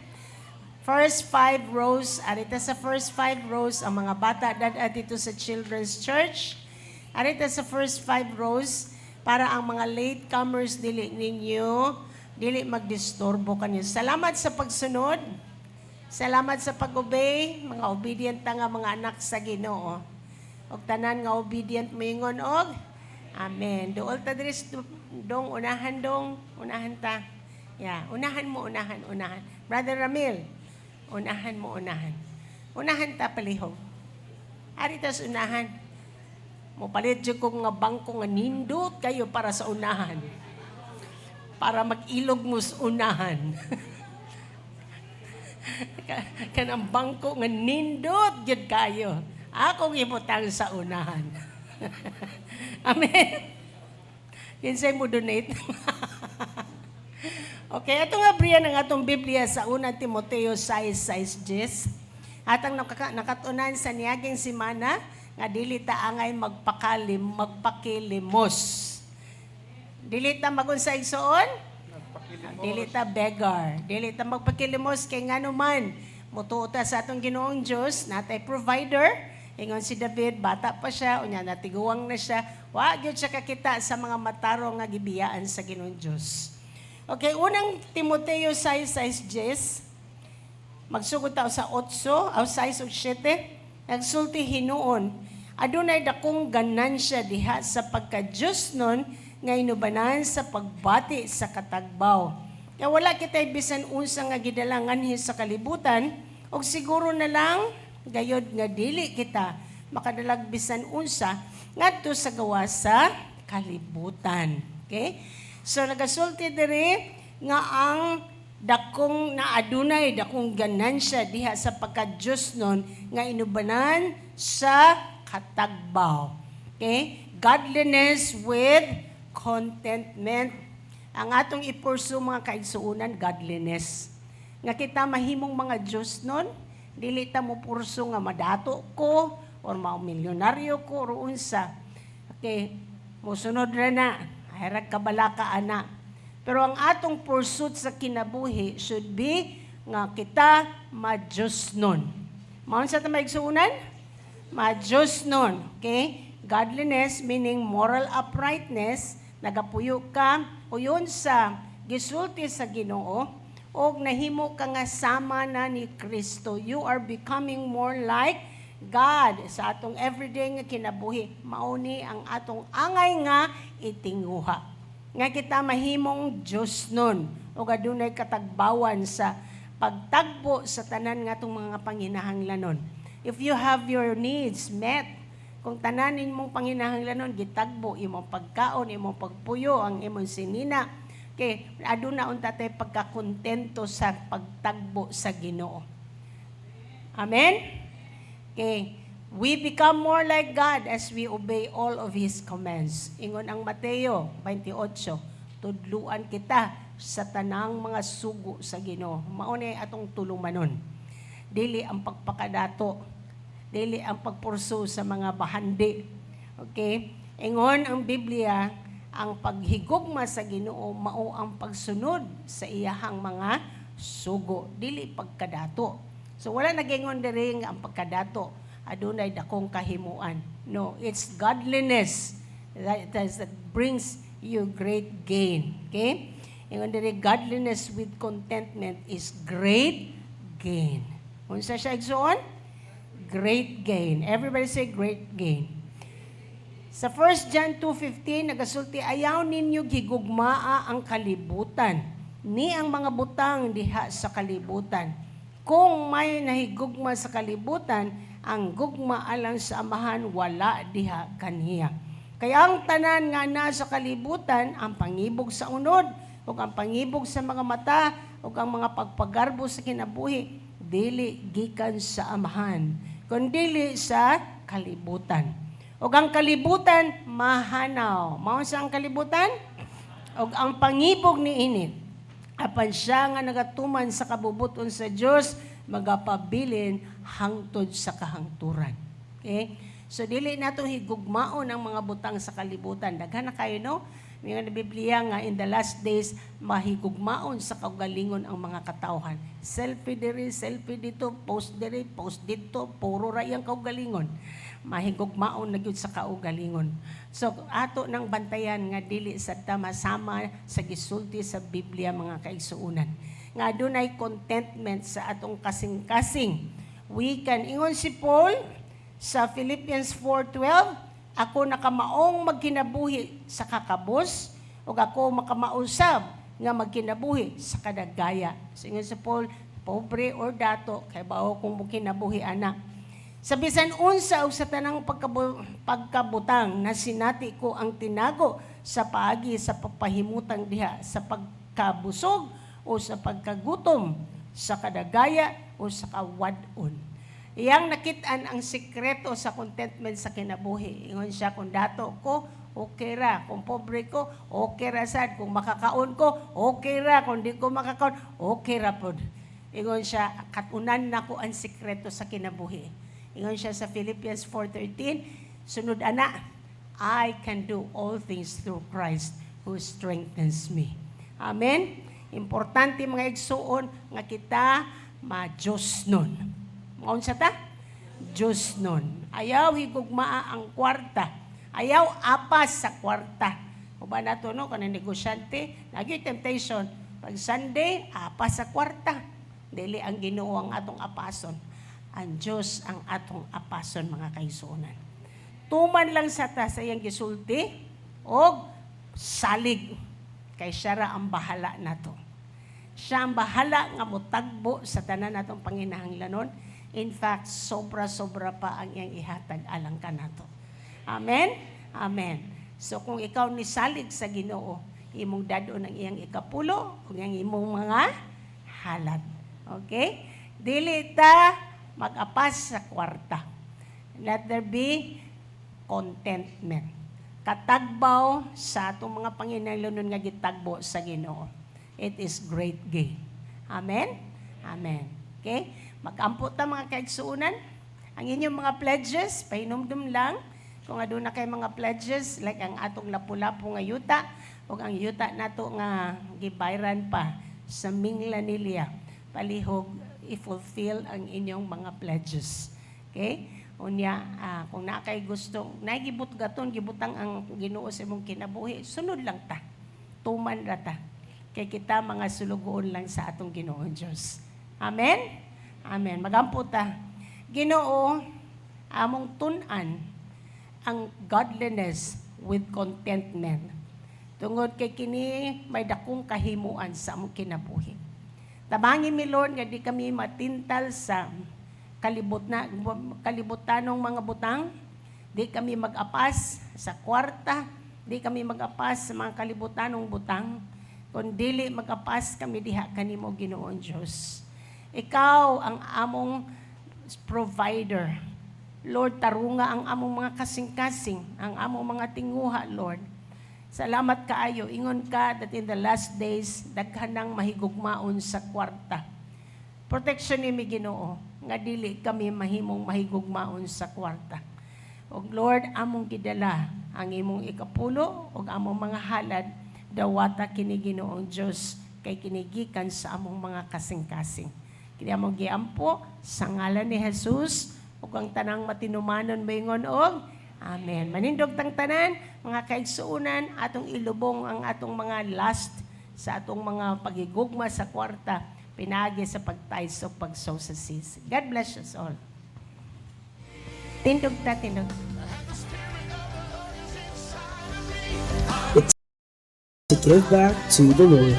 First five rows, ari ta sa first five rows ang mga bata dad dito sa Children's Church. Ari ta sa first five rows para ang mga latecomers dili ninyo dili magdisturbo kanyo. Salamat sa pagsunod. Salamat sa pag-obey, mga obedient ta nga mga anak sa Ginoo. Og tanan nga obedient moingon og amen. Duol ta diri dong unahan dong, unahan ta. Yeah, unahan mo, unahan, unahan. Brother Ramil, unahan mo, unahan. Unahan ta palihog. Ari ta sa unahan. Mopalit jud ko nga bangko nga nindot kayo para sa unahan. Para mag-ilog mo sa unahan. Kanang bangko nga nindot gyud kayo. Akong ibutang sa unahan. Amen. Kinsay mo donate? Okay, ato nga abrihan ang atong Biblia sa 1 Timoteo 6:6. At ang nakatunan sa niaging simana nga dili ta angay magpakalim, magpakilimos. Dili ta magunsa, igsoon? Nagpakilimos. Dili ta beggar. Dili ta magpakilimos kay ngano man mutuo ta sa atong Ginoong Dios, natay provider. Ingon si David, bata pa siya, unya natiguang na siya. Wa gyud siya kakita sa mga matarong nga gibiyaan sa Ginoong Dios. Okay, unang Timoteo 6:6. Magsugod ta sa 8, aw 6 ug 7. Nagsulti hinuon, adunay dakong ganansya diha sa pagka-Diyosnon nga inubanan sa pagbati sa katagbaw. Kaya wala kita'y bisan unsa nga gidala nganhi sa kalibutan, og siguro na lang gayod nga dili kita makadalag bisan unsa ngadto sa gawas sa kalibutan. Okay? So nagasulti diri nga ang dakong na adunay dakong ganansya diha sa pagka-Diyosnon nga inubanan sa katagbaw. Okay? Godliness with contentment. Ang atong i-pursue, mga kaigsuunan, godliness. Nga kita mahimong mga Diyosnon, dili ta mo pursue nga madato ko or mamilyonaryo ko or unsa. Okay, musunod ra na. Hayra kabalaka ana. Pero ang atong pursuit sa kinabuhi should be nga kita ma-Diyosnon. Maunsa ta, maigsuunan? Ma-Diyosnon. Okay? Godliness meaning moral uprightness, nagapuyo ka uyon sa gisulti sa Ginoo og nahimo ka nga sama na ni Kristo. You are becoming more like God sa atong everyday nga kinabuhi. Mao ni ang atong angay nga itinguha. Nga kita mahimong Diyosnon o adunay katagbawan sa pagtagbo sa tanan nga atong mga panginahanglanon. If you have your needs met, kung tanan imong panginahanglanon gitagbo, imong pagkaon, imong pagpuyo, ang imong sinina, okay, aduna unta tay pagkakontento sa pagtagbo sa Ginoo. Amen? Okay. We become more like God as we obey all of His commands. Ingon ang Mateo 28, tudluan kita sa tanang mga sugo sa Ginoo. Mao ni atong tulumanon. Dili ang pagpakadato, dili ang pagpursu sa mga bahandi. Okay? Ingon ang Biblia, ang paghigugma sa Ginoo mao ang pagsunod sa iyahang mga sugo, dili pagkadato. So wala nagingon diri nga ang pagkadato adunay dakong kahimuan. No, it's godliness that brings you great gain. Okay? Ingon diri, godliness with contentment is great gain. Unsa siya, igsuon? Great gain. Everybody say "great gain." Sa 1 John 2:15 nagasulti, "Ayaw ninyo gigugmaa ang kalibutan ni ang mga butang diha sa kalibutan. Kung may nahigugma sa kalibutan, ang gugma alang sa Amahan wala diha kaniya. Kaya ang tanan nga nasa kalibutan, ang pangibog sa unod, ug ang pangibog sa mga mata, ug ang mga pagpagarbo sa kinabuhi, dili gikan sa Amahan, kundili sa kalibutan. Ug ang kalibutan mahanaw." Mao sa ang kalibutan? "Ug ang pangibog niini. Apan siya nga nagatuman sa kabubuton sa Dios magapabilin hangtod sa kahangturan." Okay? So dili nato higugmaon ang mga butang sa kalibutan. Daghan na kayo, no? May nga Biblia nga in the last days mahigugmaon sa kaugalingon ang mga katawhan. Selfie diri, selfie dito, post diri, post dito, puro ra iyang kaugalingon. Mahigugmaon na gyud sa kaugalingon. So ato nang bantayan nga dili sa ta masama sa gisulti sa Biblia, mga kaigsuonan. Nga adunay contentment sa atong kasing-kasing. We can, ingon si Paul sa Philippians 4:12, "Ako nakamaong magkinabuhi sa kakabos ug ako makamausab nga magkinabuhi sa kadagaya." So ingon si Paul, pobre or dato, kay bao kung kinabuhi ana. "Sa bisan unsa ug sa tanang pagkabutang nasinati ko ang tinago sa paagi sa pagpahimutang diha sa pagkabusog o sa pagkagutom, sa kadagaya o sa kawad-on." Iyang nakit-an ang sikreto sa contentment sa kinabuhi. Ingon siya, "Kung dato ko, okay ra. Kung pobre ko, okay ra sad. Kung makakaon ko, okay ra. Kung di ko makakaon, okay ra pod." Ingon siya, "Katunan nako ang sikreto sa kinabuhi." Ingon siya sa Philippians 4:13, sunod ana, "I can do all things through Christ who strengthens me." Amen? Importante, mga igsuon, nga kita ma-Diyos nun. Maunsa ta? Diyos nun. Ayaw higugmaa ang kwarta. Ayaw apas sa kwarta. Uban nato, no, kanang negosyante, lagi temptation. Pag Sunday, apas sa kwarta. Dili ang Ginoo ang atong apason. Ang Diyos ang atong apason, mga kaigsuonan. Tuman lang sa ta sa iyang gisulti og salig kay siya ra ang bahala nato. Siya ang bahala nga motagbo sa tanan natong panginahanglanon. In fact, sobra-sobra pa ang iyang ihatag alang kanato. Amen? Amen. So kung ikaw nisalig sa Ginoo, imong dad-on ang iyang ikapulo ug ang imong mga halad. Okay? Dili ta mag-apas sa kwarta. Let there be contentment. Katagbaw sa atong mga panginahanglanon nga gitagbo sa Ginoo. It is great gain. Amen? Amen. Okay? Mag-ampo ta, mga kaigsuonan. Ang inyong mga pledges, pahinumdum lang, kung aduna kay mga pledges, like ang atong Lapu-Lapu nga yuta, o ang yuta nato nga gibayran pa sa Minglanilla, palihog i-fulfill ang inyong mga pledges. Okay? Unya, kung naa kay gusto, nagibut gaton, gibutang ang Ginoo sa imong kinabuhi, sunod lang ta. Tuman ra ta. Kay kita mga sulugoon lang sa atong Ginoong Diyos. Amen? Amen. Magampo ta. Ginoo, among tun-an ang godliness with contentment. Tungod kay kini may dakong kahimuan sa among kinabuhi. Tabangi mi, Lord, nga di kami matintal sa kalibot na kalibutanong mga butang, di kami mag-apas sa kwarta, di kami mag-apas sa mga kalibutanong butang, kundili mag-apas kami diha kanimo, Ginoong Dios. Ikaw ang among provider. Lord, tarunga ang among mga kasing-kasing, ang among mga tinguha, Lord. Salamat kaayo. Ingon ka that in the last days, daghan nang mahigugmaon sa kwarta. Protection ni mi, Ginoo, nga dili kami mahimong mahigugmaon sa kwarta. Og Lord, among gidala ang imong ikapulo ug among mga halad, dawata kini, Ginoong Dios, kay kinigikan sa among mga kasing-kasing. Kini among giampo sa ngalan ni Jesus ug ang tanang matinumanon moingon og "Amen." Manindog tang tanan, mga kaigsuonan, atong ilubong ang atong mga lust sa atong mga pagigugma sa kwarta. Pinaagi sa pag-tithes o pag-sow sa seeds. God bless us all. Tindog ta, tindog. It's to give back to the Lord.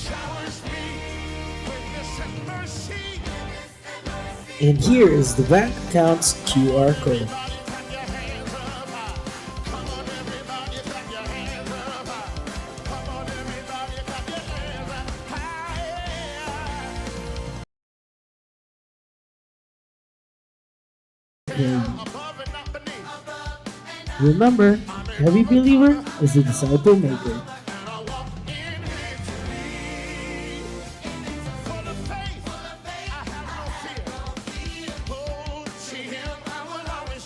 Showers me goodness and mercy. And here is the bank account's QR code. Clap your hands up high. Come on, everybody, clap your hands up high. Come on, everybody, clap your hands up high. Above and not beneath. Remember, every believer is a disciple maker. And I walk in victory. Full of faith, I have no fear. Oh, to him I will always.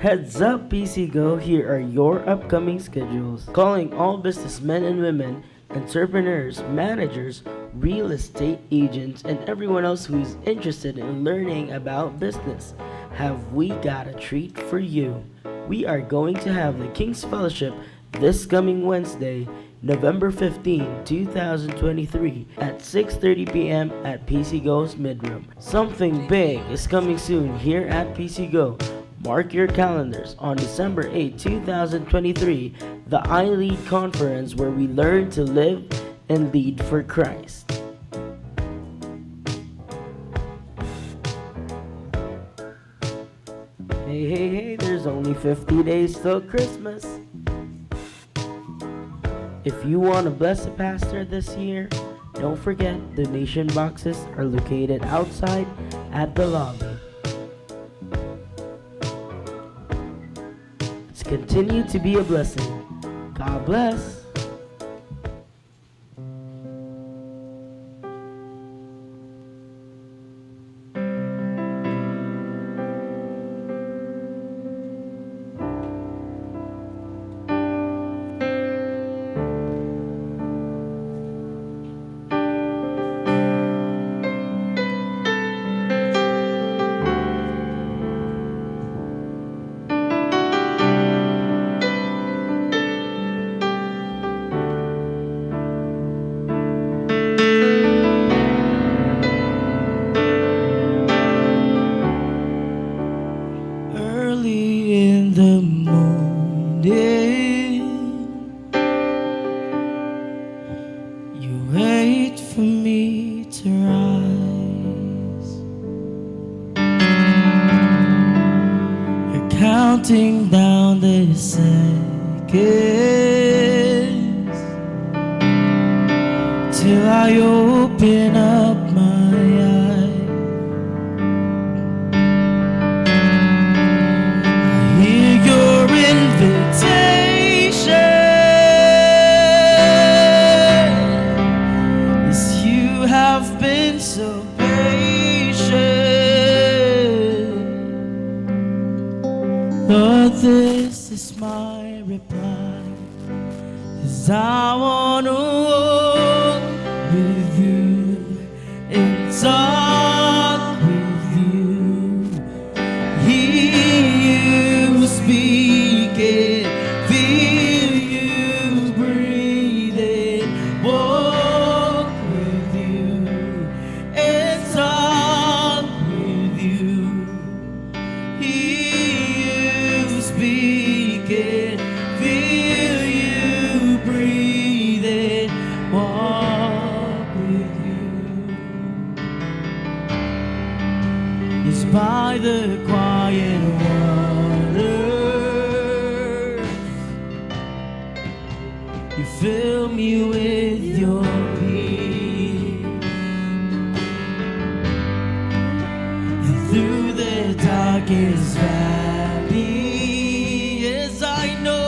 Heads up, PC Go, here are your upcoming schedules. Calling all businessmen and women, entrepreneurs, managers, real estate agents, and everyone else who is interested in learning about business. Have we got a treat for you? We are going to have the King's Fellowship this coming Wednesday, November 15, 2023 at 6:30 p.m. at PC Go's Midroom. Something big is coming soon here at PC Go. Mark your calendars on December 8, 2023, the iLead conference where we learn to live and lead for Christ. Hey, hey, hey, there's only 50 days till Christmas. If you want to bless a pastor this year, don't forget donation boxes are located outside at the lobby. Let's continue to be a blessing. God bless. Early in the morning, you wait for me to rise. You're counting down the seconds till I open up my eyes. I hear your invitation. Yes, you have been so patient. Lord, this is my reply. 'Cause I wanna walk with you and talk with you. Hear you speaking, feel you breathing, walk with you and talk with you. Hear you speaking, feel you breathing, walk with you. Is by the quiet waters. You fill me with your peace. And through the darkest valley, yes, I know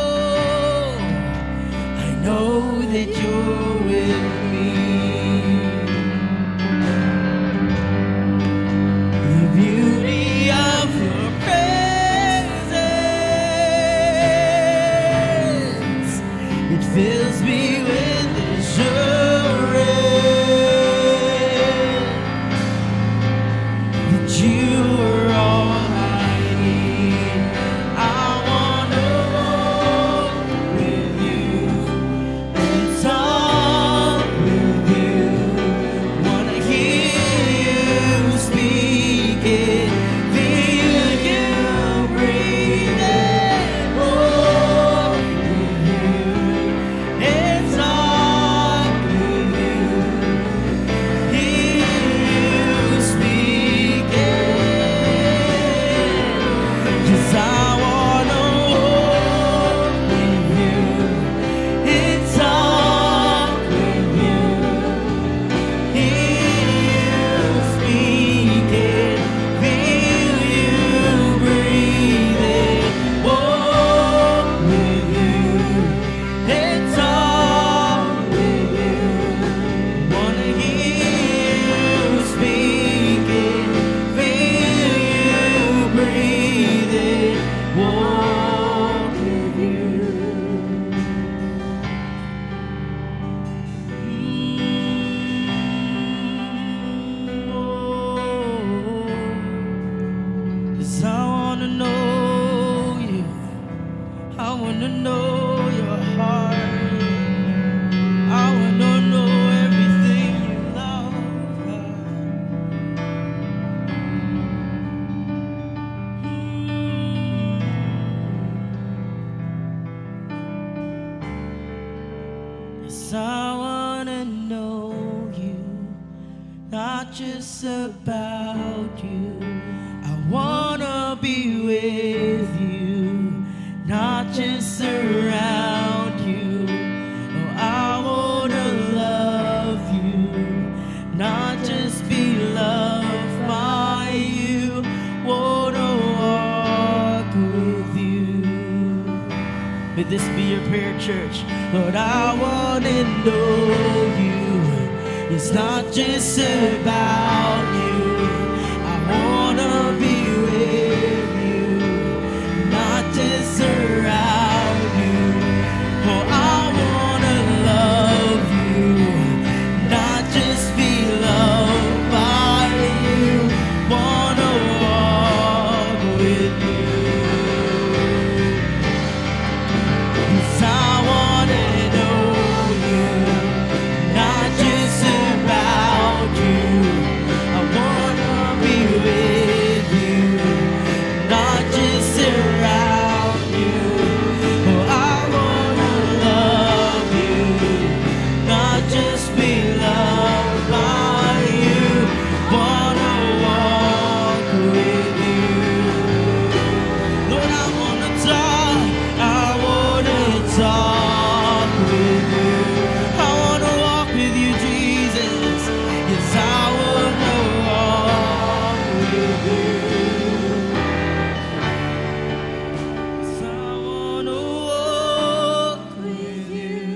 that you're with me. The beauty of your Not just about you. I wanna be with you, not just around you. Oh, I wanna love you, not just be loved by you. Wanna walk with you. May this be your prayer, church. Lord, I wanna know you. It's not just about you. I wanna be with you, not just around you. Oh, I wanna love you, not just be loved by you. Wanna walk with you. 'Cause I wanna know you, not just about you. I wanna be with you, not just around you. Oh, I wanna love you, not just be loved by you. Wanna walk with you. Lord, I wanna talk with you. I wanna walk with you, Jesus. Yes, I wanna walk with you. Yes, I wanna walk with you,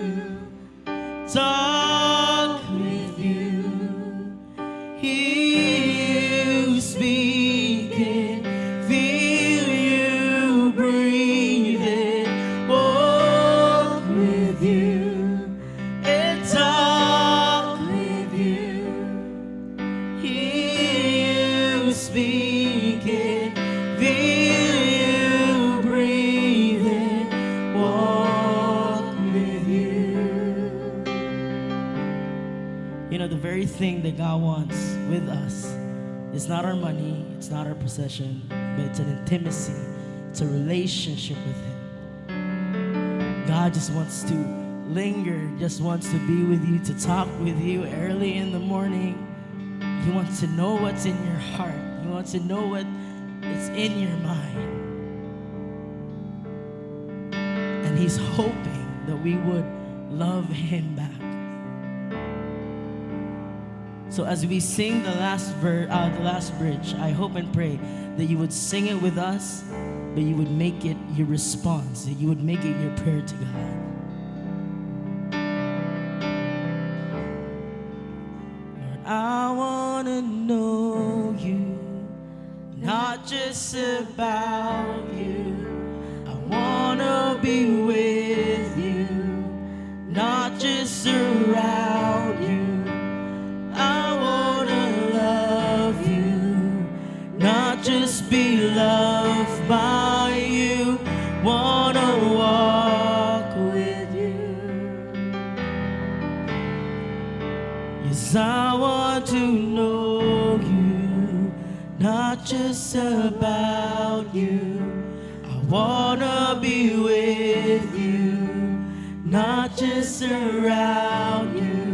talk with you, hear you speaking, feel you breathing, walk with you, and talk with you. Hear you speaking, feel you breathing, walk with you. The very thing that God wants with us is not our money, it's not our possession, but it's an intimacy, it's a relationship with Him. God just wants to linger, just wants to be with you, to talk with you early in the morning. He wants to know what's in your heart. He wants to know what is in your mind. And He's hoping that we would love Him back. So as we sing the last bridge, I hope and pray that you would sing it with us, but you would make it your response, that you would make it your prayer to God. Lord, I want to know you, not just about you. I want to be with you, not just around you. I want to love you, not just be loved by you. Want to walk with you. Yes, I want to know you, not just about you. I want to be with you, not just around you.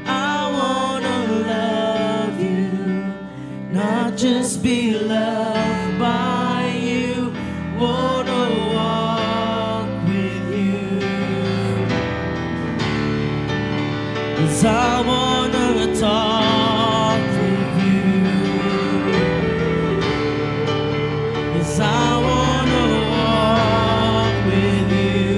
I want to love you, not just be loved by you. Want to walk with you. 'Cause I want to talk with you. Yes, I want to walk with you.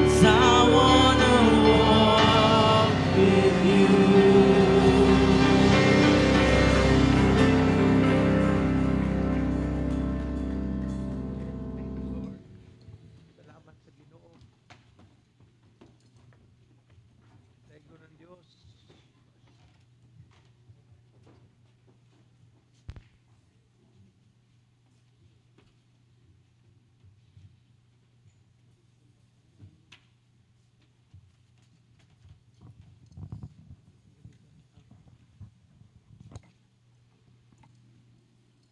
Yes, I want to walk with you. Thank you, Lord. Salamat sa Ginoo. Daigon ng Diyos.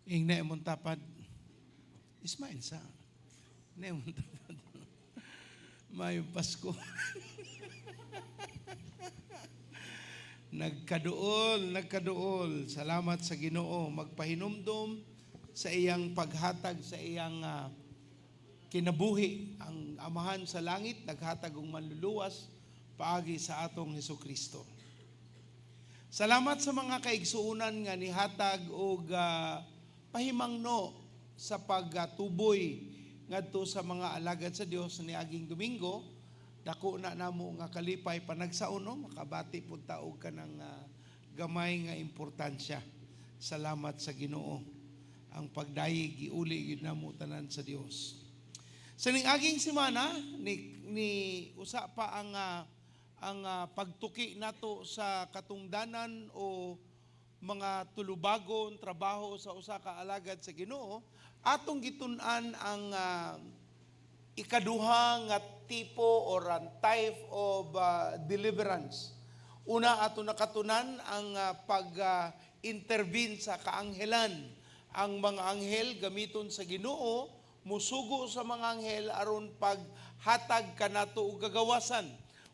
Ingna imong tapad. Ismail sa. Na imong tapad. Maayong Pasko. Nagkaduol, nagkaduol. Salamat sa Ginoo. Magpahinumdom sa iyang paghatag sa iyang kinabuhi. Ang Amahan sa langit naghatag og manluluwas paagi sa atong Hesus Kristo. Salamat sa mga kaigsuonan nga nihatag og pahimangno sa pagtuboy ngadto sa mga alagad sa Dios niaging Domingo. Dako na namo nga kalipay panagsaon, no, makabati pud ta og kanang gamay nga importansya. Salamat sa Ginoo. Ang pagdayeg giuli gyud namo tanan sa Dios. Sa ning aging semana ni usa pa ang pagtuki nato sa katungdanan o mga tulubagon trabaho sa usa ka alagad sa Ginoo, atong gitun-an ang ikaduha nga tipo or ang type of deliverance. Una, ato nakatunan ang pag-intervene sa kaanghelan. Ang mga anghel gamiton sa Ginoo, musugo sa mga anghel aron paghatag kanato og kagawasan.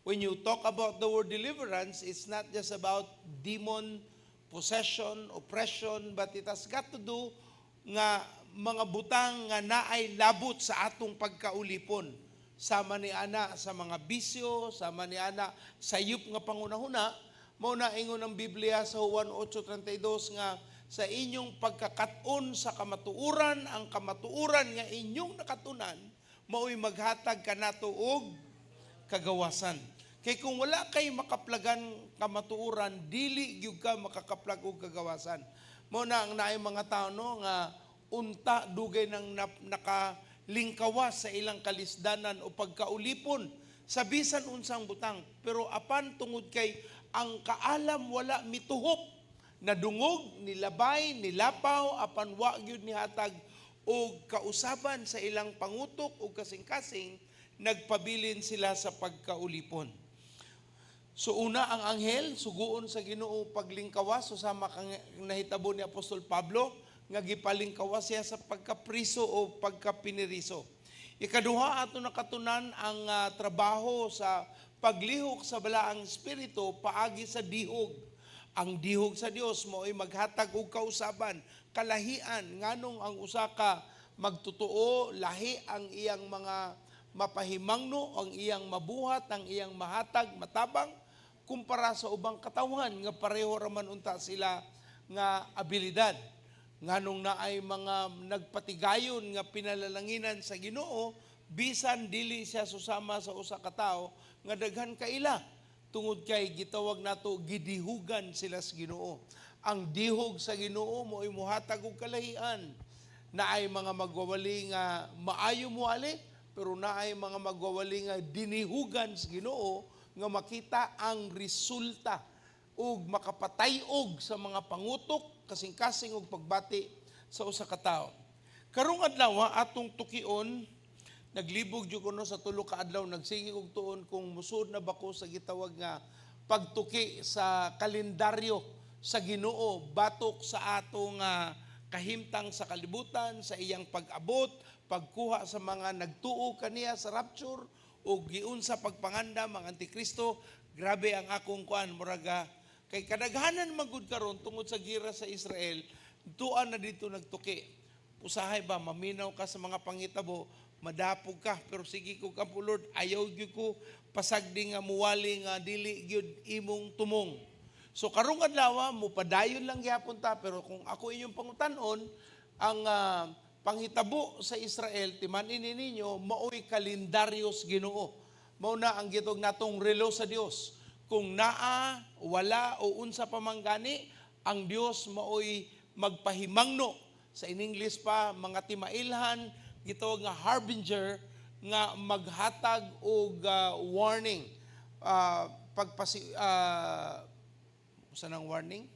When you talk about the word deliverance, it's not just about demon possession, oppression, but it has got to do nga mga butang nga naay labot sa atong pagkaulipon. Sama ni ana sa mga bisyo, sama ni ana sa sayop nga pangunahuna, mao na ingon ang Biblia sa Juan 8:32 nga sa inyong pagkakat-on sa kamatuoran, ang kamatuoran nga inyong nakatunan, mao'y maghatag kanato og kagawasan. Kay kung wala kay makaplagan kamatuoran, dili gyud ka makakaplag og kagawasan. Mao na ang naay mga tao, no, nga unta dugay nang nakalingkawas sa ilang kalisdanan o pagkaulipon sa bisan unsang butang, pero apan tungod kay ang kaalam wala mituhop, nadungog, nilabay, nilapaw, apan wa gyud nihatag og kausaban sa ilang pangutok o kasing-kasing, nagpabilin sila sa pagkaulipon. So una, ang anghel, suguon sa Ginoo paglingkawas, so sama kang nahitabo ni Apostol Pablo nga gipalingkawas siya sa pagkapriso o pagkapiniriso. Ikaduha, ato nakatunan ang trabaho sa paglihok sa balaang espiritu paagi sa dihog. Ang dihog sa Dios mao'y maghatag og kausaban, kalahian, nganong ang usa ka magtotoo lahi ang iyang mga mapahimangno, ang iyang mabuhat, ang iyang mahatag, matabang kumpara sa ubang katawhan nga pareho raman unta sila nga abilidad. Nganong naay mga nagpatigayon nga pinalalanginan sa Ginoo bisan dili siya susama sa usa ka tawo nga daghan kaila, tungod kay gitawag nato gidihugan sila sa Ginoo. Ang dihog sa Ginoo mo'y muhatag og kalahian. Naay mga magwawali nga maayo moali, pero naay mga magwawali nga dinihugan sa Ginoo nga makita ang resulta ug makapatay-og sa mga pangutok, kasing-kasing ug pagbati sa usa ka tawo. Karong adlaw atong tukion, naglibog jud kuno sa 3 ka adlaw, nagsige og tuon kung musud na ba ko sa gitawag nga pagtuki sa kalendaryo sa Ginoo batok sa atong kahimtang sa kalibutan, sa iyang pag-abot, pagkuha sa mga nagtuo kaniya sa rapture ug giunsa pagpanganda mga antikristo. Grabe ang akong kuan, muraga kay kadaghanan man gud karon tungod sa gira sa Israel, tuan na dito nagtuki. Usahay ba maminaw ka sa mga pangitabo, madapog ka, pero sige ko kampo, Lord, ayaw gyud ko pasagdi nga muwali nga dili gyud imong tumong. So karong adlaw mo padayon lang gyapon ta, pero kung ako inyong pangutan-on, ang panghitabo sa Israel, timan-in ninyo, maoy kalendaryo sa Ginoo. Mao na ang gitawag natong relo sa Dios. Kung naa, wala o unsa pa man gani, ang Dios maoy magpahimangno. Sa in English pa, mga timailhan, gitawag nga harbinger nga maghatag og warning. Usa nang warning?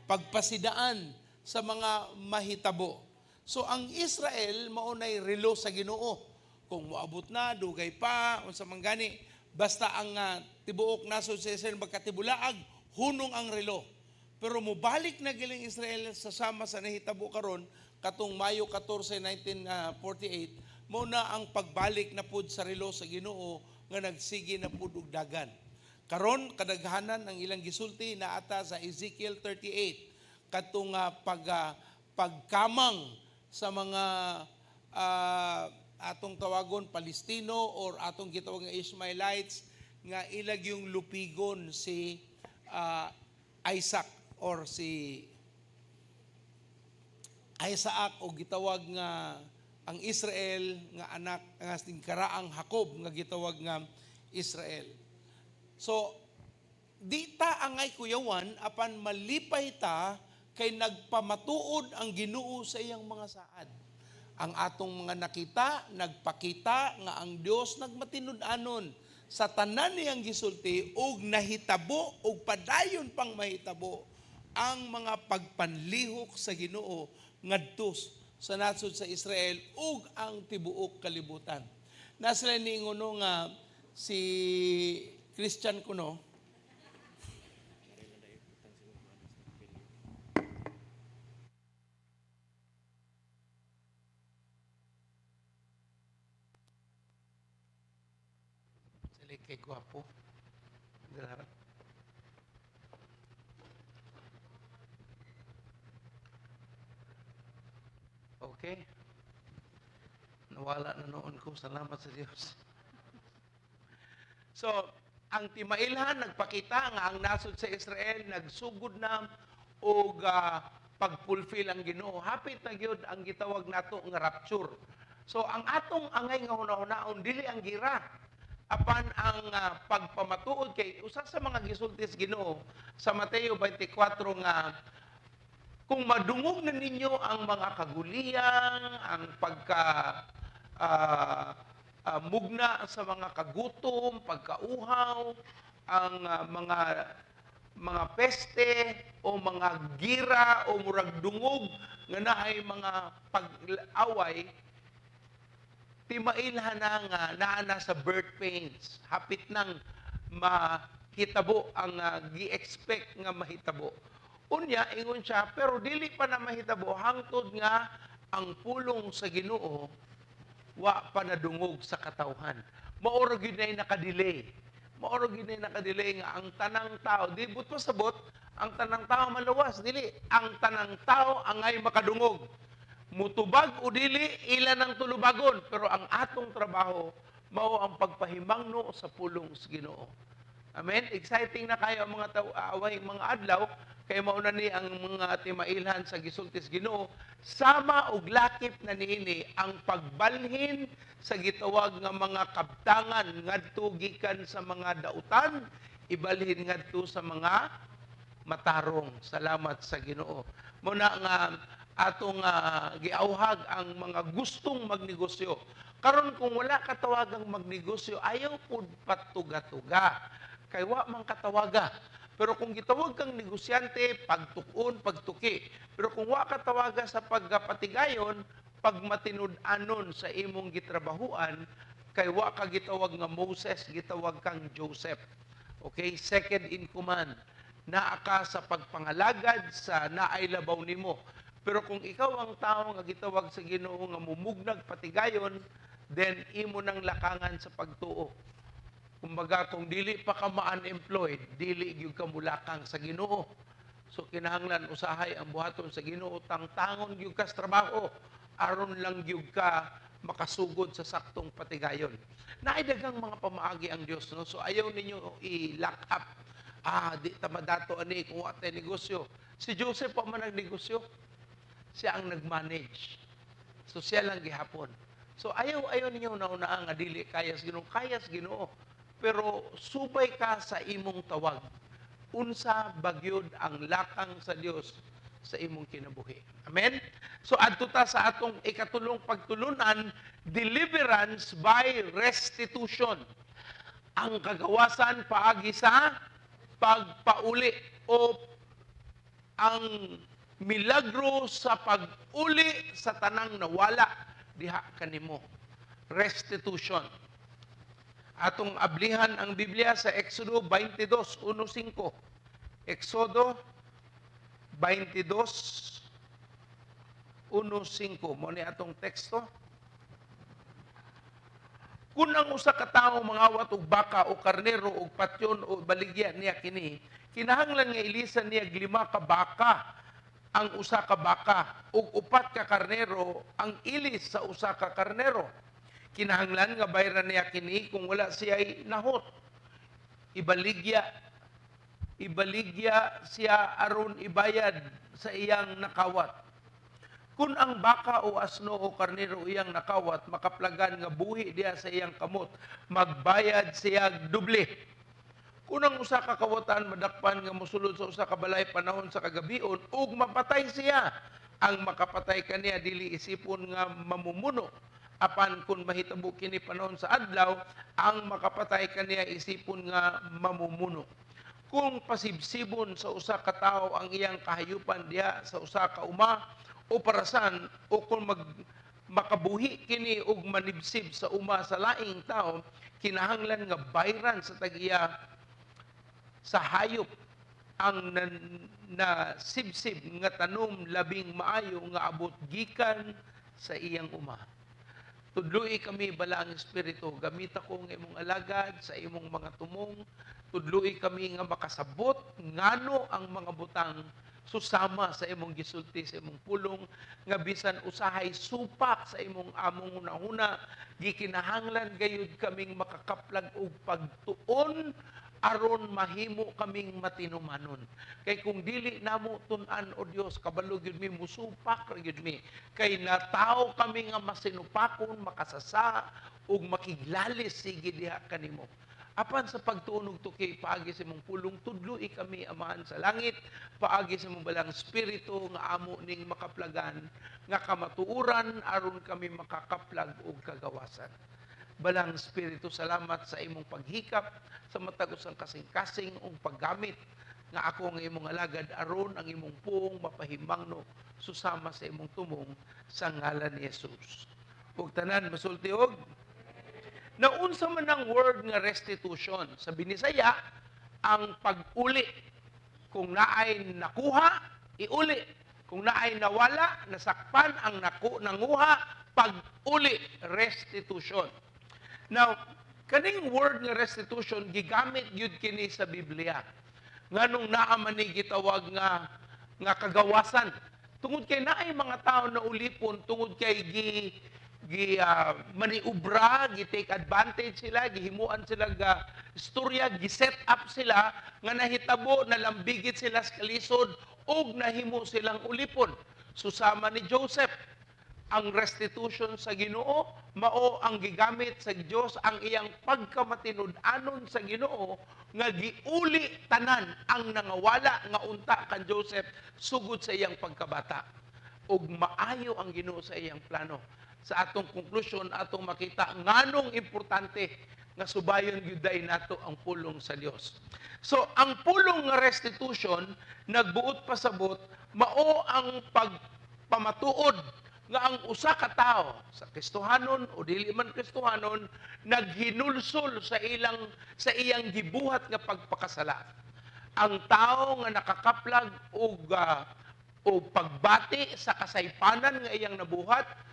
Pagpasidaan sa mga mahitabo. So ang Israel maunay relo sa Ginoo. Kung moabot na, dugay pa, unsa man gani, basta ang tibuok nasod sa Israel magkatibulaag, hunong ang relo. Pero mobalik na giling Israel sa sama sa nahitabo karon katong Mayo 14, 1948, mao na ang pagbalik na pud sa relo sa Ginoo nga nagsige na pud og dagan. Karon kadaghanan ang ilang gisulti naa ta sa Ezekiel 38 kadtong pagkamang sa mga atong tawagon Palestino or atong gitawag nga Ishmaelites nga ilag yung lupigon si Isaac or si Isaac o gitawag nga ang Israel nga anak nga karaang Jacob nga gitawag nga Israel. So di ta angay kuyawan apan malipay ta kay nagpamatuod ang Ginoo sa iyang mga saad. Ang atong mga nakita, nagpakita nga ang Dios nagmatinud-anon sa tanan niyang gisulti ug nahitabo ug padayon pang mahitabo ang mga pagpanlihok sa Ginoo ngadto sa nasod sa Israel ug ang tibuok kalibutan. Nasila niingon nga si Christian kuno sila kay gwapo. Okay. Nawala na noon ko. Salamat sa Diyos. So, ang timailhan nagpakita nga ang nasod sa Israel nagsugod na og pagfulfill ang Ginoo. Hapit na gyud ang gitawag nato nga rapture. So, ang atong angay nga hunahunahon dili ang gira apan ang pagpamatuod kay usa sa mga gisulti sa Ginoo sa Mateo 24 nga kung madungog na ninyo ang mga kaguliyang, ang pagka mugna sa mga kagutom, pagkauhaw, ang mga peste o mga gira o murag dungog nga naay mga pag-away, timailhan na nga naa na sa birth pains. Hapit nang mahitabo ang gi-expect nga mahitabo. Unya, ingon siya, pero dili pa na mahitabo hangtod nga ang pulong sa Ginoo wa pa nadungog sa katawhan. Mao ra gyud nay nakadelay. Mao ra gyud nay nakadelay nga ang tanang tao, di but pasabot, ang tanang tao maluwas, dili. Ang tanang tao angay makadungog. Mutubag o dili, ila nang tulubagon, pero ang atong trabaho mao ang pagpahimangno sa pulong sa Ginoo. Amen. Exciting na kayo ang mga away mga adlaw kay mauna ni ang mga timailhan sa gisulti sa Ginoo sama og lakip na niini ang pagbalhin sa gitawag nga mga kabtangan ngadto gikan sa mga dautan ibalhin ngadto sa mga matarong. Salamat sa Ginoo. Muna nga atong giauhag ang mga gustong magnegosyo. Karon kung wala katawagang magnegosyo, ayaw pud patuga-tuga. Kay wa man katawaga. Pero kung gitawag kang negosyante, pagtukon, pagtuki. Pero kung wa katawaga sa pagpatigayon, pagmatinud-anon sa imong gitrabahuan, kay wa ka gitawag nga Moses, gitawag kang Joseph. Okay? Second in command. Naa ka sa pagpangalagad sa naay labaw nimo. Pero kung ikaw ang tao nga gitawag sa Ginoo nga mumugnag patigayon, then imo nang lakangan sa pagtuo. Kumbaga, kung dili pa ka ma-unemployed, dili gyud ka mulakang sa Ginoo. So kinahanglan usahay ang buhaton sa Ginoo, tangtangon gyud ka sa trabaho aron lang gyud ka makasugod sa saktong patigayon. Naay daghang mga pamaagi ang Dios, no? So ayaw ninyo i-lock up. Di ta madato ani kung wa tay negosyo. Si Joseph pa man nagnegosyo. Siya ang nag-manage. So siya lang gihapon. So ayaw ninyo naunaan nga dili kaya sa Ginoo, kaya sa Ginoo. Pero subay ka sa imong tawag. Unsa bagyod ang lakang sa Dios sa imong kinabuhi. Amen? So adto ta sa atong ikatulong pagtulunan, deliverance by restitution. Ang kagawasan paagi sa pagpauli o ang milagro sa pag-uli sa tanang nawala diha kanimo. Restitution. Atong ablihan ang Biblia sa Exodo 22:1-5. Exodo 22:1-5. Mo ni atong teksto. Kung ang usa ka tawo mangawat og baka o karnero o patyon o baligya niya kini, kinahanglan nga ilisan niya lima ka baka ang usa ka baka ug upat ka karnero ang ilis sa usa ka karnero. Kinahanglan nga bayran niya kini kung wala siya'y nahot. Ibaligya siya aron ibayad sa iyang nakawat. Kung ang baka o asno o karnero iyang nakawat, makaplagan nga buhi diha sa iyang kamot, magbayad siya doble. Kung ang usa ka kawatan madakpan nga mosulod sa usa ka balay panahon sa kagabion ug mapatay siya, ang makapatay kaniya dili isipon nga mamumuno. Apan kung mahitabo kini panahon sa adlaw, ang makapatay kaniya isipon nga mamumuno. Kung pasibsibon sa usa ka tawo ang iyang kahayupan diha sa usa ka uma o parasan o kung makabuhi kini og manibsib sa uma sa laing tawo, kinahanglan nga bayran sa tag-iya sa hayop ang nasibsib nga tanom labing maayo nga abot gikan sa iyang uma. Tudloi kami, Balaang Espiritu, gamita ko ang imong alagad sa imong mga tumong. Tudloi kami nga makasabot ngano ang mga butang susama sa imong gisulti sa imong pulong, nga bisan usahay supak sa imong among hunahuna, gikinahanglan gayud kaming makakaplag og pagtuon aron mahimo kaming matinumanon. Kay kung dili namo tun-an, o Dios, kabalo gyud mi musupak ra gyud mi. Kay natawo kami nga masinupakon, makasasa ug makiglalis sige diha kanimo. Apan sa pagtuon og tuki paagi sa imong pulong, tudloi kami, Amahan sa langit, paagi sa imong Balaang Espiritu nga amo ning makaplagan nga kamatuoran aron kami makakaplag og kagawasan. Balaang Espiritu, salamat sa imong paghikap sa matag usang kasing-kasing ug paggamit nga ako ang imong alagad aron ang imong puong mapahimangno susama sa imong tumong, sa ngalan ni Jesus. Ug tanan masulti og naunsa man ang word nga restitution? Sa Binisaya, ang pag-uli. Kung naay nakuha, iuli. Kung naay nawala, nasakpan ang nanguha, pag-uli, restitution. Now, kaning word nga restitution, gigamit gyud kini sa Biblia. Nganong naa man ni gitawag nga kagawasan? Tungod kay naay mga tao na ulipon tungod kay gi gi maniubra, gi take advantage sila, gihimuan sila ga istorya, gi set up sila nga nahitabo nalambigit sila sa kalisod ug nahimo silang ulipon. Susama ni Joseph, ang restitution sa Ginoo mao ang gigamit sa Dios ang iyang pagkamatinud-anon sa Ginoo nga giuli tanan ang nangawala nga unta kan Joseph sugod sa iyang pagkabata. Ug maayo ang Ginoo sa iyang plano. Sa atong konklusyon, atong makita nganong importante nga subayon gyud nato ang pulong sa Dios. So ang pulong nga restitution, nagbuot pasabot mao ang pagpamatuod nga ang usa ka tawo sa Kristohanon o dili man Kristohanon naghinulsol sa iyang gibuhat nga pagpakasala. Ang tawo nga nakakaplag og pagbati sa kasaypanan nga iyang nabuhat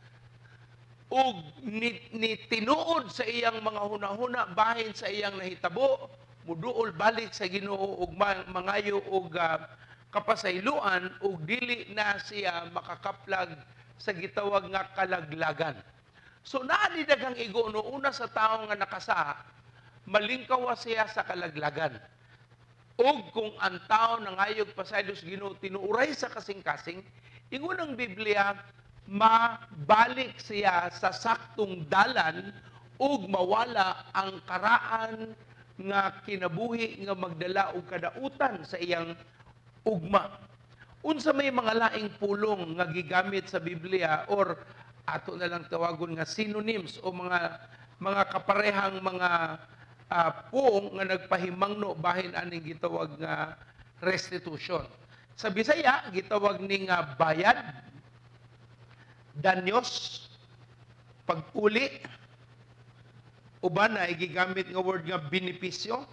ug ni tinuod sa iyang mga hunahuna bahin sa iyang nahitabo, muduol balik sa Ginoo ug mangayo og kapasayloan ug dili na siya makakaplag sa gitawag nga kalaglagan. So naa ni daghang igo, no? Una, sa tawo nga nakasa, malingkaw siya sa kalaglagan. Ug kung ang tao nangayog pasaylo sa Ginoo tinuuray sa kasing-kasing, ingon ang Biblia, mabalik siya sa saktong dalan ug mawala ang karaan nga kinabuhi nga magdala og kadautan sa iyang ugma. Unsa may mga laing pulong nga gigamit sa Biblia or ato na lang tawagon nga synonyms o mga kaparehang mga puong nga nagpahimangno bahin aning gitawag nga restitution? Sa Bisaya, gitawag ni nga bayad, danyos, pag-uli, uban na gigamit nga word nga benepisyo,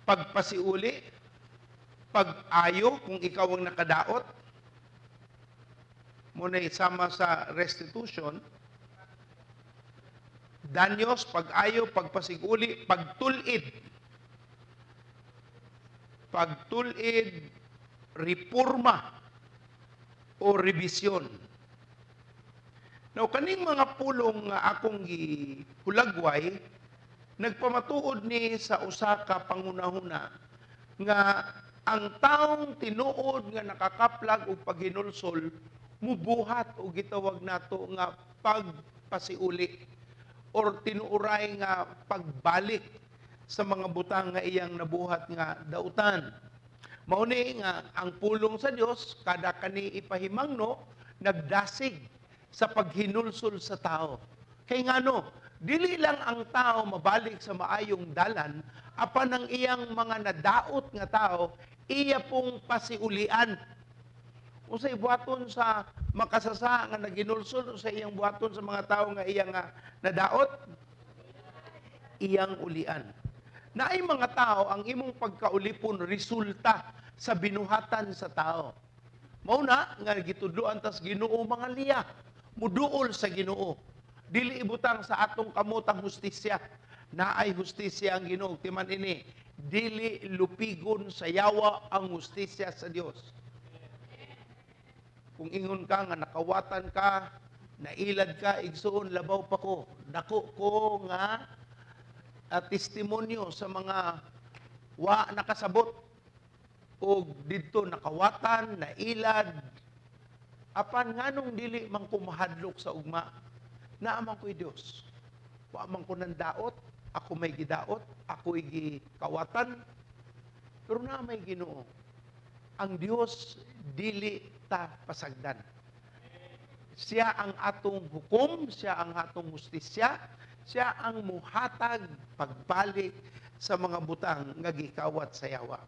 pagpasiuli, pag-ayo kung ikaw ang nakadaot, mao na isama sa restitution. Danyos, pag-ayo, pagpasiguli, pagtul-id. Pagtul-id, reforma o revision. Now, kaning mga pulong nga akong gihulagway, nagpamatuod ni sa usa ka pangunahuna nga ang taong tinuod nga nakakaplag og paghinulsol mubuhat og gitawag nato nga pagpasiuli or tinuuray nga pagbalik sa mga butang nga iyang nabuhat nga dautan. Mao ni nga ang pulong sa Dios kada kani ipahimangno, nagdasig sa paghinulsol sa tao. Kay ngano, dili lang ang tao mabalik sa maayong dalan, apan ang iyang mga nadaot nga tao iya pong pasiulian. Unsay buhaton sa makasasa nga naginulsol, sa iyang buhaton sa mga tao nga iyang nga nadaot? Iyang ulian. Naay mga tao, ang imong pagkaulipon resulta sa binuhatan sa tao. Mao na nga gitudloan tas Ginoo, mga liya, muduol sa Ginoo. Dili ibutang sa atong kamot ang hustisya. Naay hustisya ang Ginoo. Timan ini, dili lupigon sa yawa ang hustisya sa Dios. Kung ingon ka nga nakawatan ka, nailad ka, igsuon, labaw pa ko. Dako ko nga at testimonyo sa mga wa nakasabot og didto nakawatan, nailad. Apan nganong dili man ko mahadlok sa ugma? Naa man ko'y Dios. Wa man ko nandaot, ako may gidaot, ako'y gikawatan. Pero naa may Ginoo. Ang Dios dili ta pasagdan. Siya ang atong hukom, siya ang atong hustisya, siya ang muhatag pagbalik sa mga butang nga gikawat sa yawa.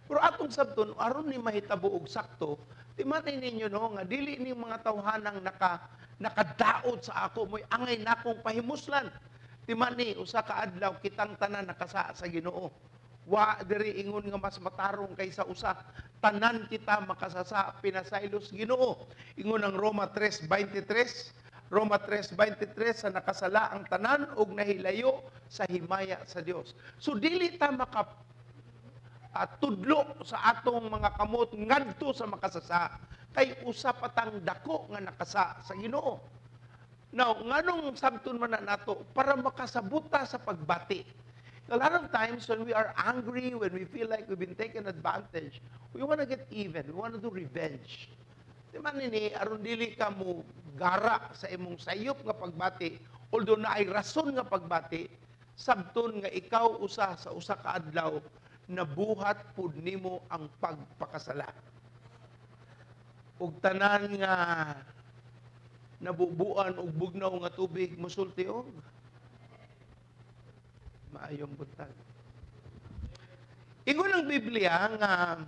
Pero atong sabton, aron ni mahitabo og sakto, timanay ninyo, no, nga dili ni mga tawhanang nakadaot sa ako mo'y angay nakong pahimuslan. Timani, usa ka adlaw kitang tanan nakasa sa Ginoo. Wa diri ingon nga mas matarong kaysa usa. Tanan kita makasasa pinasaylos Ginoo. Ingon ang Roma 3:23, Roma 3:23, sa nakasala ang tanan ug nahilayo sa himaya sa Dios. So dili ta maka tudlo sa atong mga kamot ngadto sa makasasa kay usa pa tang dako nga nakasa sa Ginoo. Now, nganong sabton man na nato? Para makasabot ta sa pagbati. A lot of times when we are angry, when we feel like we've been taken advantage, we want to get even. We want to do revenge. Di man nini, aron dili ka mo gara sa imong sayop nga pagbati, although naay rason nga pagbati, sabton nga ikaw usa sa usa ka adlaw nabuhat pud nimo ang pagpakasala. Ug tanan nga nabubuan og bugnaw nga tubig musulti og maayong buntag. Ingon ang Biblia nga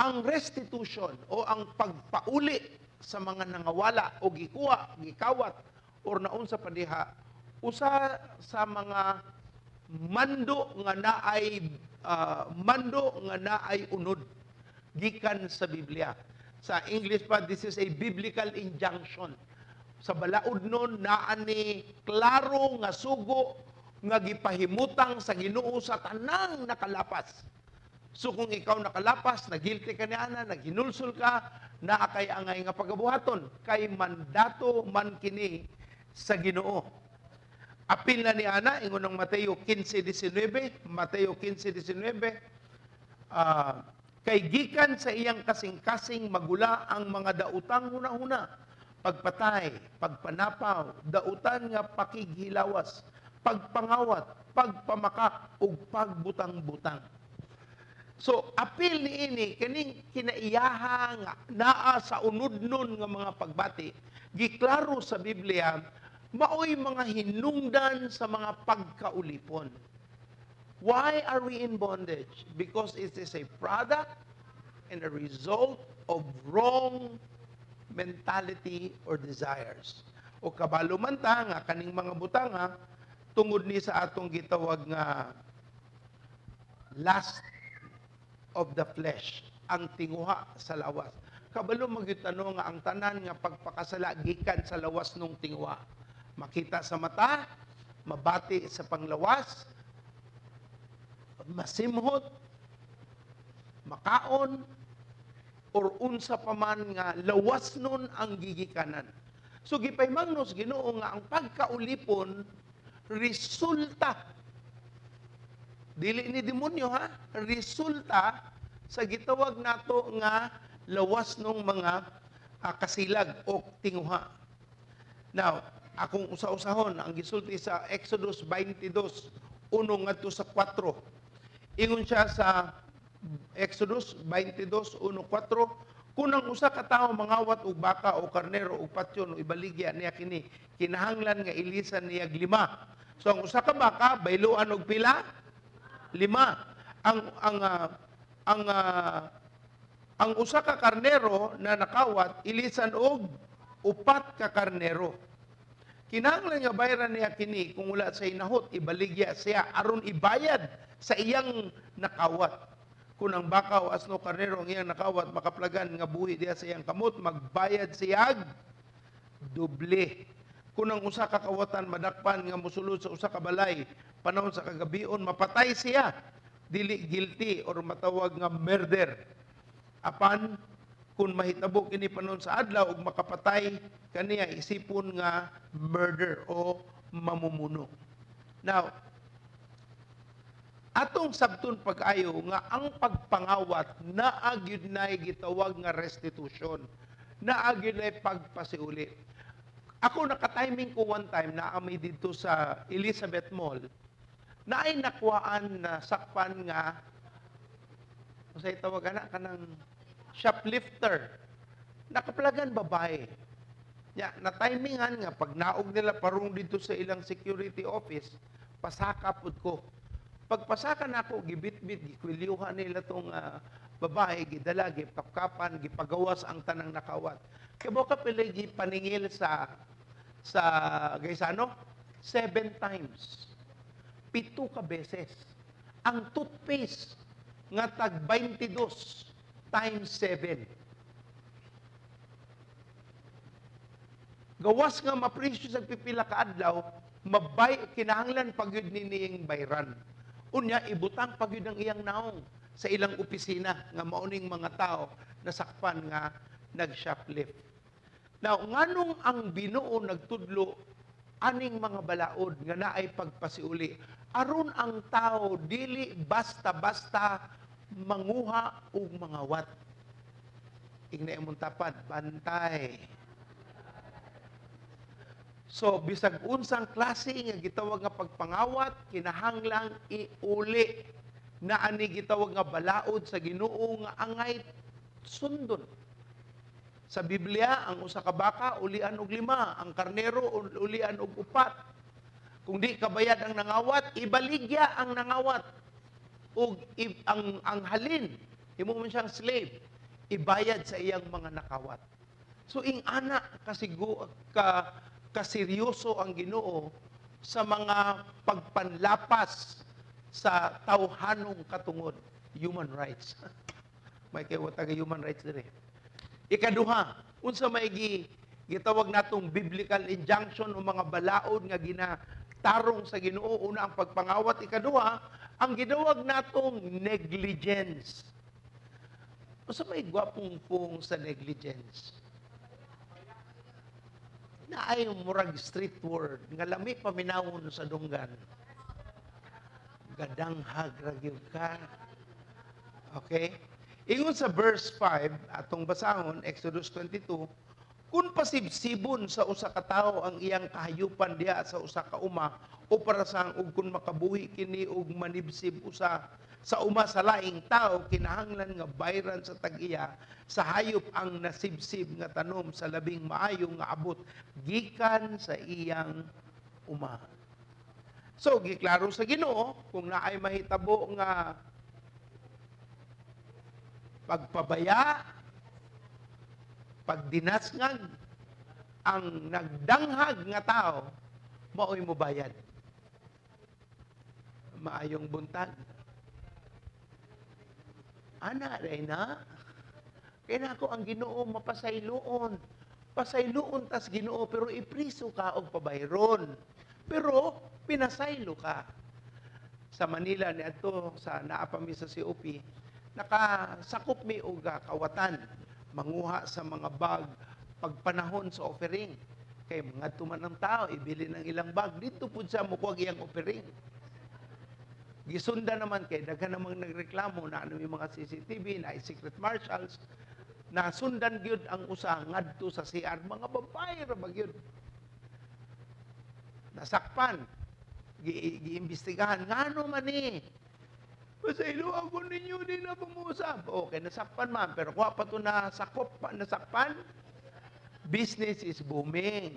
ang restitution o ang pagpauli sa mga nangawala o gikuha, gikawat or naunsa pa diha, usa sa mga mando nga naay unod gikan sa Biblia. Sa English pa, this is a biblical injunction. Sa balaod nun, naa ni klaro nga sugo nga gipahimutang sa Ginoo sa tanang nakalapas. So kung ikaw nakalapas, nagilty ka ni ana, naghinulsol ka, naa kay angay nga pagabuhaton kay mandato man kini sa Ginoo. Apil na ni ana, ingon ng Mateo 15:19, Mateo 15:19, kay gikan sa iyang kasing-kasing magula ang mga dautang hunahuna, pagpatay, pagpanapaw, dautan nga pakighilawas, pagpangawat, pagpamakak ug pagbutang-butang. So apil ni ini kining kinaiyaha nga naa sa unudnon nga mga pagbati, giklaro sa Biblia maoy mga hinungdan sa mga pagkaulipon. Why are we in bondage? Because it is a product and a result of wrong mentality or desires. O kabalo man ta nga kaning mga butanga tungod ni sa atong gitawag nga lust of the flesh, ang tinguha sa lawas. Kabalo magyud nga ang tanan nga pagpakasala gikan sa lawas nung tinguha. Makita sa mata, mabati sa panglawas, masimhot, makaon, or unsa pa man nga lawas nun ang gigikanan. So gipahimagnus Ginoo nga ang pagkaulipon resulta, dili ni demonyo ha, resulta sa gitawag nato nga lawas nung mga kasilag o tinguha. Now, akong usa-usahon ang gisulti sa Exodus 22:1 ngadto sa 4. Ingon siya sa Exodus 22:1-4, "Kung ang usa ka tawo mangawat og baka o karnero o patyon o ibaligya niya kini, kinahanglan nga ilisan niya lima." So ang usa ka baka bayluan og pila? Lima. Ang usa ka karnero na nakawat, ilisan og upat ka karnero. Kinahanglan nga bayaran niya kini. Kung wala sa inahot, ibaligya siya aron ibayad sa iyang nakawat. Kung ang baka o asno, karnero ang iyang nakawat makaplagan nga buhi diha sa iyang kamot, magbayad siyag doble. Kung ang usa ka kawatan madakpan nga mosulod sa usa ka balay panahon sa kagabion, mapatay siya, dili guilty or matawag nga murder. Apan kung mahitabo kini panahon sa adlaw ug makapatay kaniya, isipon nga murder o mamumuno. Now, atong sabton pag-ayo nga ang pagpangawat naa gyud nay gitawag nga restitution. Naa gyud nay pagpasiuli. Ako, naka-timing ko one time na ami didto sa Elizabeth Mall, naay nakuhaan na sakpan nga unsay tawag ana, kanang shoplifter. Nakaplagan babae. Ya, na timingan nga pag naog nila parung dito sa ilang security office, pasaka pud ko. Pagpasaka nako, gibitbit, gikwilyuhan nila tong babae, gidala, gipakapkapan, gipagawas ang tanang nakawat. Kaya ka pila gipaningil sa Gaisano? Seven times. 7 ka beses. Ang toothpaste nga tag 22 times 7. Gawas nga mapresyo sa pipila ka adlaw, mabay kinahanglan pagyud ni niyang bayran. Unya ibutang pagyud ang iyang naong sa ilang opisina nga mauning mga tao nasakpan nga nag-shoplift. Now, nganong ang Ginoo nagtudlo aning mga balaod nga naay pagpasiuli? Aron ang tao dili basta-basta manguha og mangawat. Ingna imong tapad, "Bantay." So, bisag unsang klase nga gitawag nga pagpangawat, kinahanglang iuli na ani gitawag nga balaod sa Ginoo nga angay sundon. Sa Biblia, ang usa ka baka ulian og lima, ang karnero ulian og upat. Kung di kabayad ang nangawat, ibaligya ang nangawat. Ug ang halin, himo man siyang slave, ibayad sa iyang mga nakawat. So ing ana kasigo ka kaseryoso ang Ginoo sa mga pagpanlapas sa tawhanong katungod, human rights. May kay taga human rights dire. Ikaduha, unsa may gitawag natong biblical injunction o mga balaod nga ginatarong sa Ginoo? Una, ang pagpangawat. Ikaduha, ang gitawag natong negligence. Unsa may gwapong pung sa negligence? Naay murag street word nga lami paminawon sa dunggan. Gadanghag ra gyud ka. Okay? Ingon sa verse 5, atong basahon, Exodus 22, "Kung pasibsibon sa usa ka tawo ang iyang kahayupan diha sa usa ka uma o parasang ug kun makabuhi kini ug manibsib usa sa uma sa laing tao, kinahanglan nga bayran sa tag-iya sa hayop ang nasibsib nga tanom sa labing maayo nga abot gikan sa iyang uma." So giklaro sa Ginoo kung naay mahitabo nga pagpabaya, pagdinasngag, ang nagdanghag nga tao maoy mobayad. Maayong buntag. Ana ray na. Kaya na ako ang Ginoo mapasayloon. Pasayloon tas Ginoo, pero ipriso ka og pabayron. Pero pinasaylo ka. Sa Manila niadto sa naa pa mi sa COP, nakasakop mi og kawatan, manguha sa mga bag pagpanahon sa offering. Kay mga man ang tao, ibili ng ilang bag, dito pud siya mukuha iyang offering. Gisundan naman kay daghan namang nagreklamo na ano yung mga CCTV, na secret marshals, na sundan gyud ang usa ngadto sa CR, mga babae ra ba gyud. Nasakpan, giimbestigahan, ngano man ni? Pasaylo ako ninyo, di na pumuusap. Okay, nasakpan man, pero kuha pa to nasakop, nasakpan, business is booming.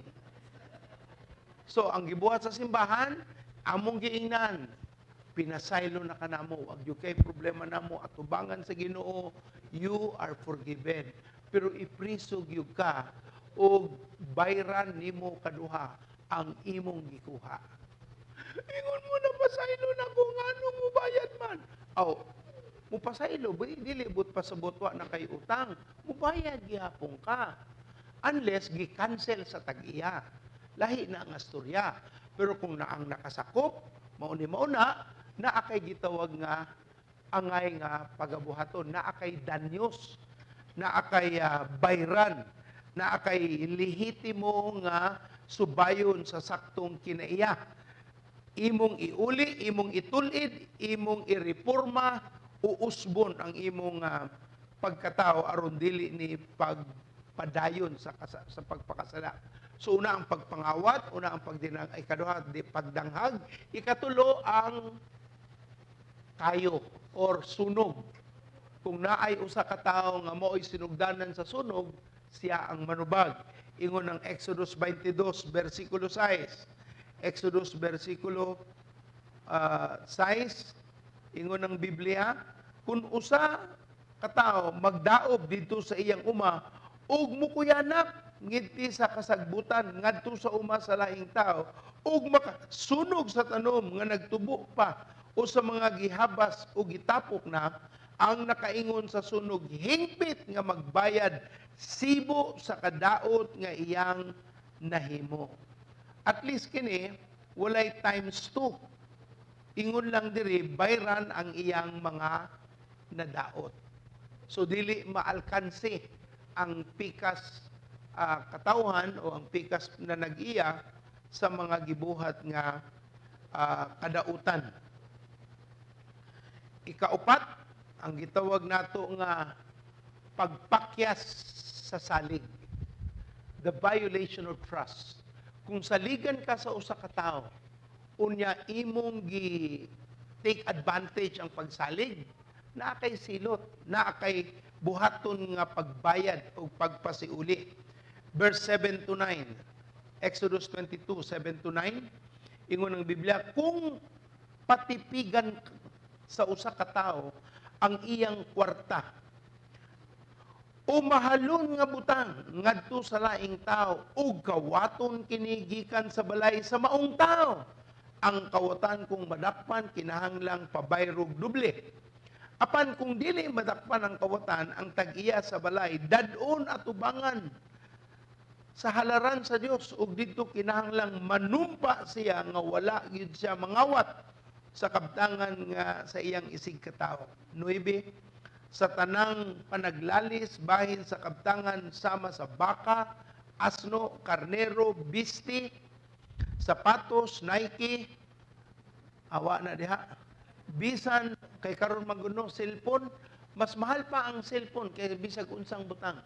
So, ang gibuhat sa simbahan, among giingnan, pinasaylo na kanamo, wag gyud kay problema namo, atubangan sa Ginoo, you are forgiven. Pero ipriso gyud ka og bayran nimo kaduha ang imong gikuha. Ingon mo na pasaylo na kung ano mo bayad man. Aw, mupasaylo, ba dili but pasabot wa na kay utang, mubayad gihapon ka. Unless gi-cancel sa tag-iya. Lahi na ang asturya. Pero kung naang nakasakop, mao ni mao na, naa kay gitawag nga angay nga pagabuhaton, naa kay danyos, naa kay bayran, naa kay lehitimo nga subayon sa saktong kinaiya. Imong iuli, imong itulid, imong ireforma, uusbon ang imong pagkatao aron dili ni pagpadayon sa pagpakasala. So una ang pagpangawat, una ang pagdinang, ikaduha di pagdanghag, ikatulo ang kayo or sunog. Kung naay usa ka tawo nga mao'y sinugdanan sa sunog, siya ang manubag. Ingon ang Exodus 22 versikulo 6. Exodus versikulo 6, ingon ang Biblia, kung usa ka tawo magdaob didto sa iyang uma ug mukuyanak ngidti sa kasagbutan ngadto sa uma sa laing tao ug makasunog sa tanom nga nagtubo pa o sa mga gihabas o gitapok na, ang nakaingon sa sunog hingpit nga magbayad sibo sa kadaot nga iyang nahimo. At least kini walay times 2. Ingon lang diri, bayran ang iyang mga nadaot. So dili maalkanse ang pikas katawhan o ang pikas na nag-iya sa mga gibuhat nga kadautan. Ikaupat, ang gitawag nato nga pagpakyas sa salig. The violation of trust. Kung saligan ka sa usa ka tawo, unya imong gi take advantage ang pagsalig, naa kay silot, naa kay buhaton nga pagbayad o pagpasiuli. Verse 7 to 9. Exodus 22, 7 to 9. Ingon ang Biblia, kung patipigan sa usa ka tawo ang iyang kwarta o mahalon nga butang ngadto sa laing tao ug kawaton kini gikan sa balay sa maong tao, ang kawatan kung madakpan kinahanglang pabayrog doble. Apan kung dili madakpan ang kawatan, ang tag-iya sa balay dad-on atubangan sa halaran sa Dios ug didto kinahanglang manumpa siya nga wala gyud siya mangawat sa kabtangan nga sa iyang isig katawo. 9. Sa tanang panaglalis bahin sa kabtangan sama sa baka, asno, karnero, bisti, sapatos, Nike, awa na diha. Bisan kay karon maguno cellphone, mas mahal pa ang cellphone kay bisag unsang butang.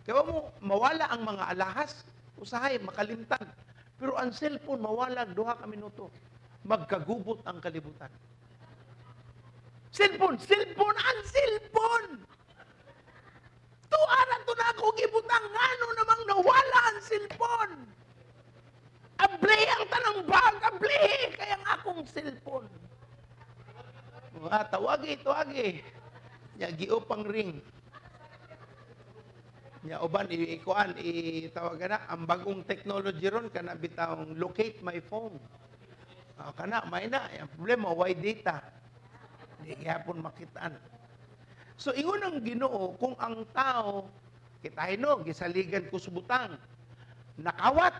Kaya mo mawala ang mga alahas, usahay makalimtan. Pero ang cellphone mawala 2 ka minuto, magkagubot ang kalibutan. Cellphone, cellphone, ang cellphone! Tuara to na ako gibutang, ngano namang nawala ang cellphone. Abli ang tanang bag, abli kaya ang akong cellphone. Ah, tawagi, tawagi. Nya giupang ring. Nya uban ikuan itawag na ang bagong technology ron, kana bitawng locate my phone. Ah, kana may na ang problema, why data. Di gihapon makitaan. So ingon ang Ginoo, kung ang tao Kita no, gisaligan ko sa butang. Nakawat,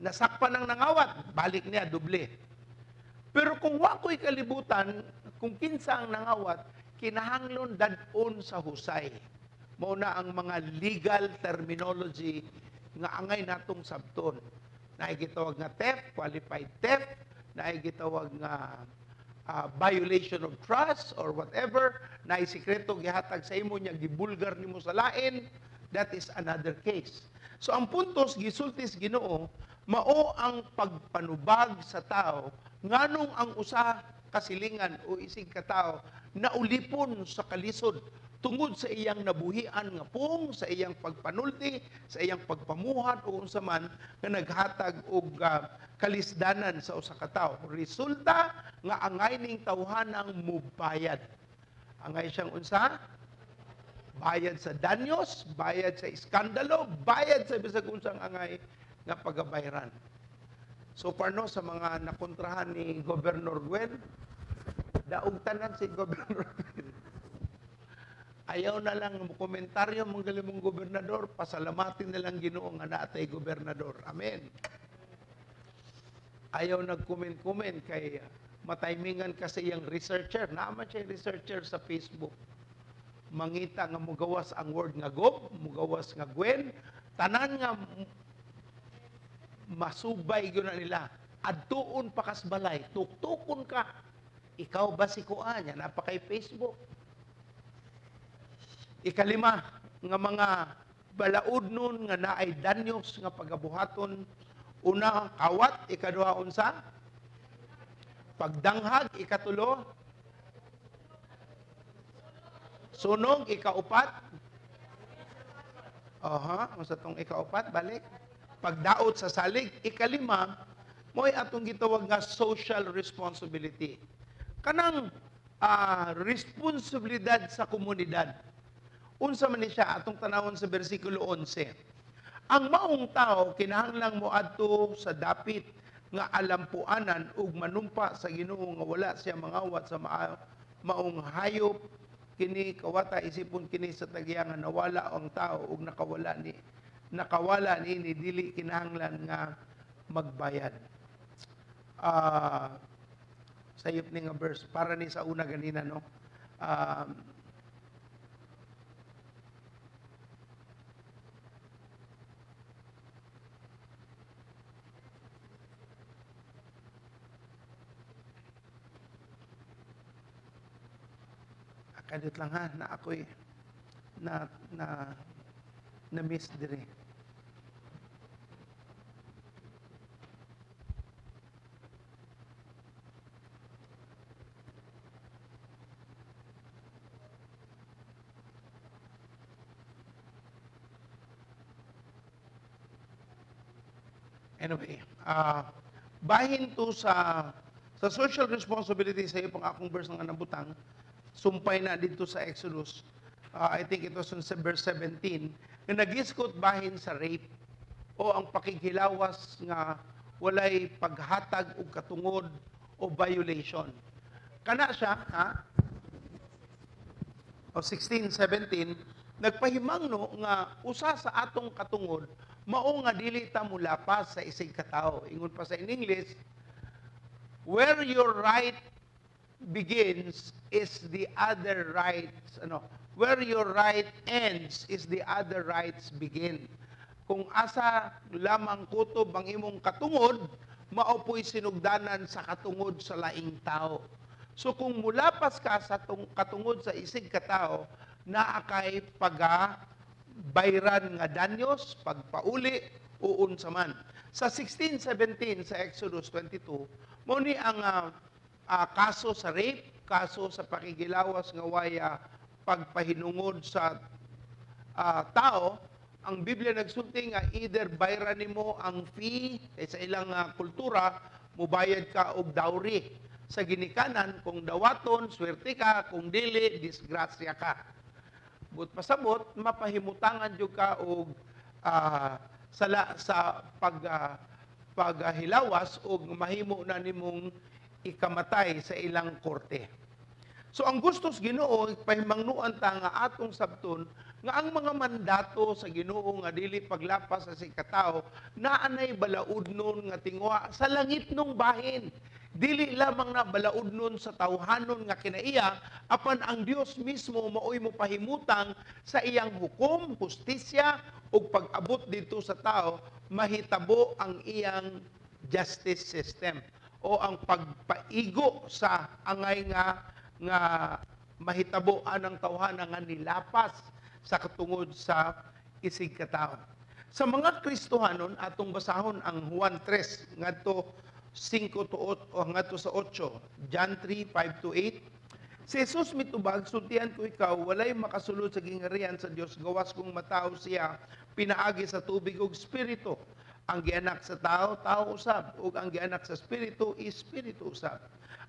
nasakpan ang nangawat, balik niya doble. Pero kung wa ko'y kalibutan, kung kinsa ang nangawat, kinahanglan dad-on sa husay. Mao na ang mga legal terminology nga angay natong sabton. Naay gitawag nga theft, qualified theft, naay gitawag nga violation of trust or whatever, naay sikreto gihatag sa imo nya gibulgar nimo sa lain, that is another case. So ang puntos gisultis Ginoo mao ang pagpanubag sa tao nganong ang usa kasilingan o isig ka tao naulipon sa kalisod tungod sa iyang nabuhian nga pung, sa iyang pagpanulti, sa iyang pagpamuhat o unsa man nga naghatag og kalisdanan sa usa ka tawo. Resulta nga angay ning tawhanang mubayad. Angay siyang unsa? Bayad sa danyos, bayad sa iskandalo, bayad sa bisag unsang angay nga pagabayran. So far no, sa mga nakontrahan ni Governor Gwen, daog tanan si Governor Gwen. Ayaw na lang mo komentaryo mong galing mong gobernador, pasalamatin na lang Ginoo nga naatay gobernador. Amen. Ayaw nag-comment-comment kay mataymingan kasi iyang researcher. Naaman siya researcher sa Facebook. Mangita nga mugawas ang word nga gob, mugawas nga Gwen, tanan nga masubay gyud na nila. Adtuon pa kas balay, tuktukon ka. Ikaw ba si kuan? Yan pa kay Facebook. Ikalima nga mga balaod nun nga naay danyos nga pagabuhaton. Una, kawat. Ikaduha, unsa? Pagdanghag. Ikatulo, sunog. Ikaupat, aha, unsa tong ikaupat? Balik. Pagdaot sa salig. Ikalima, mo'y atong gitawag nga social responsibility. Kanang responsibilidad sa komunidad. Unsa man ni siya atong tanawon sa bersikulo 11. Ang maong tao kinahanglang moadto sa dapit nga alampuanan ug manumpa sa Ginoo nga wala siya mangawat sa maong hayop kini kawata isipon kini sa tagya nga nawala ang tao ug nakawala ni dili kinahanglan nga magbayad. Sayop ni nga verse para ni sa una ganina no. Kadit lang ha, na ako'y na na na miss dire. Anyway, bahin to sa social responsibility sa pang akong verse nga nabutang, sumpay na dito sa Exodus. I think it was on verse 17, nga nagiskot bahin sa rape o ang pakighilawas nga walay paghatag og katungod o violation. Kana siya, ha? O 16, 17, nagpahimangno nga usa sa atong katungod mao nga dili ta mulapas sa isig ka tawo. Ingon pa sa in English, where your right begins is the other rights, ano, where your right ends is the other rights begin. Kung asa lamang kutob ang imong katungod, mao po'y sinugdanan sa katungod sa laing tao. So kung mulapas ka sa katungod sa isig ka tao, naa kay paga bayran nga danyos, pagpauli, o unsa man. Sa 16:17 sa Exodus 22, mao ni ang kaso sa rape, kaso sa pakigilawas nga waya pagpahinungod sa tao. Ang Biblia nagsulti nga either bayran nimo ang fee kay sa ilang kultura, mubayad ka og dowry sa ginikanan. Kung dawaton, swerte ka, kung dili, disgrasya ka. But pasabot, mapahimutangan jud ka og sala sa paghilawas og mahimo na nimong ikamatay sa ilang korte. So ang gusto sa Ginoo, pahimangnuan ta nga atong sabton nga ang mga mandato sa Ginoo nga dili paglapas sa isigkatawo naanay balaudnon nga tinguha sa langit nung bahin. Dili lamang na balaudnon sa tawhanon nga kinaiya, apan ang Dios mismo maoy mo pahimutang sa iyang hukom, hustisya ug pag-abot dito sa tao, mahitabo ang iyang justice system o ang pagpaigo sa angay nga nga mahitabo anang tawhana nga nilapas sa katungod sa isigkatawo. Sa mga Kristohanon, atong basahon ang Juan 3 ngadto 5 to 8 o ngadto sa 8, John 3, 5 to 8. Si Jesus mitubag, "Sultian ko ikaw, walay makasulod sa gingharian sa Dios gawas kung matawo siya pinaagi sa tubig ug espiritu. Ang gianak sa tao, tao usab, ug ang gianak sa espiritu, espiritu usab.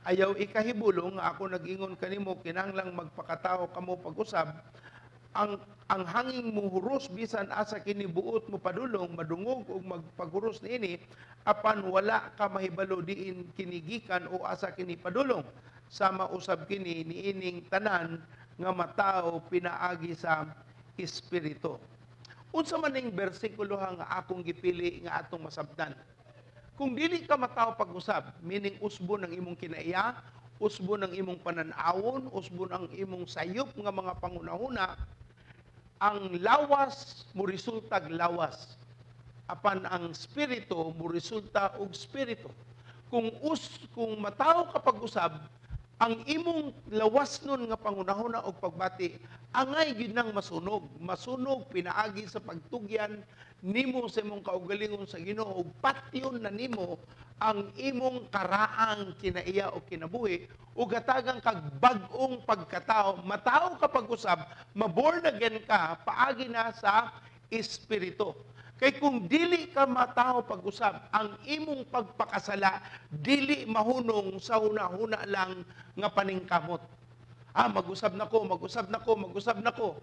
Ayaw ikahibulong nga ako nag-ingon kanimo, kinahanglang magpakatao kamo pag-usab. Ang hanging muhuros bisan asa kini buot mo padulong, madungog ug magpaghuros niini, apan wala ka mahibalo diin kini gikan o asa kini padulong. Sama usab kini niining tanan nga matao pinaagi sa espiritu." Unsa man ning bersikulo nga akong gipili nga atong masabtan? Kung dili ka matawo pag-usab, meaning usbon ang imong kinaiya, usbon ang imong panan-awon, usbon ang imong sayop nga mga pangunahuna, ang lawas mo resultag lawas. Apan ang spirito mo resulta og spirito. Kung matawo ka pag-usab, ang imong lawas nun nga pangunahuna og pagbati angay gyud nang masunog, masunog pinaagi sa pagtugyan nimo sa imong kaugalingon sa Ginoo ug patyon na nimo ang imong karaang kinaiya o kinabuhi ug hatagang kag bag-ong pagkatao. Matawo ka pag-usab, maborn again ka paagi na sa espiritu. Kay kung dili ka matawo pag-usab, ang imong pagpakasala dili mahunong sa huna-huna lang nga paningkamot. "Ah, mag-usab na ko, mag-usab na ko, mag-usab na ko."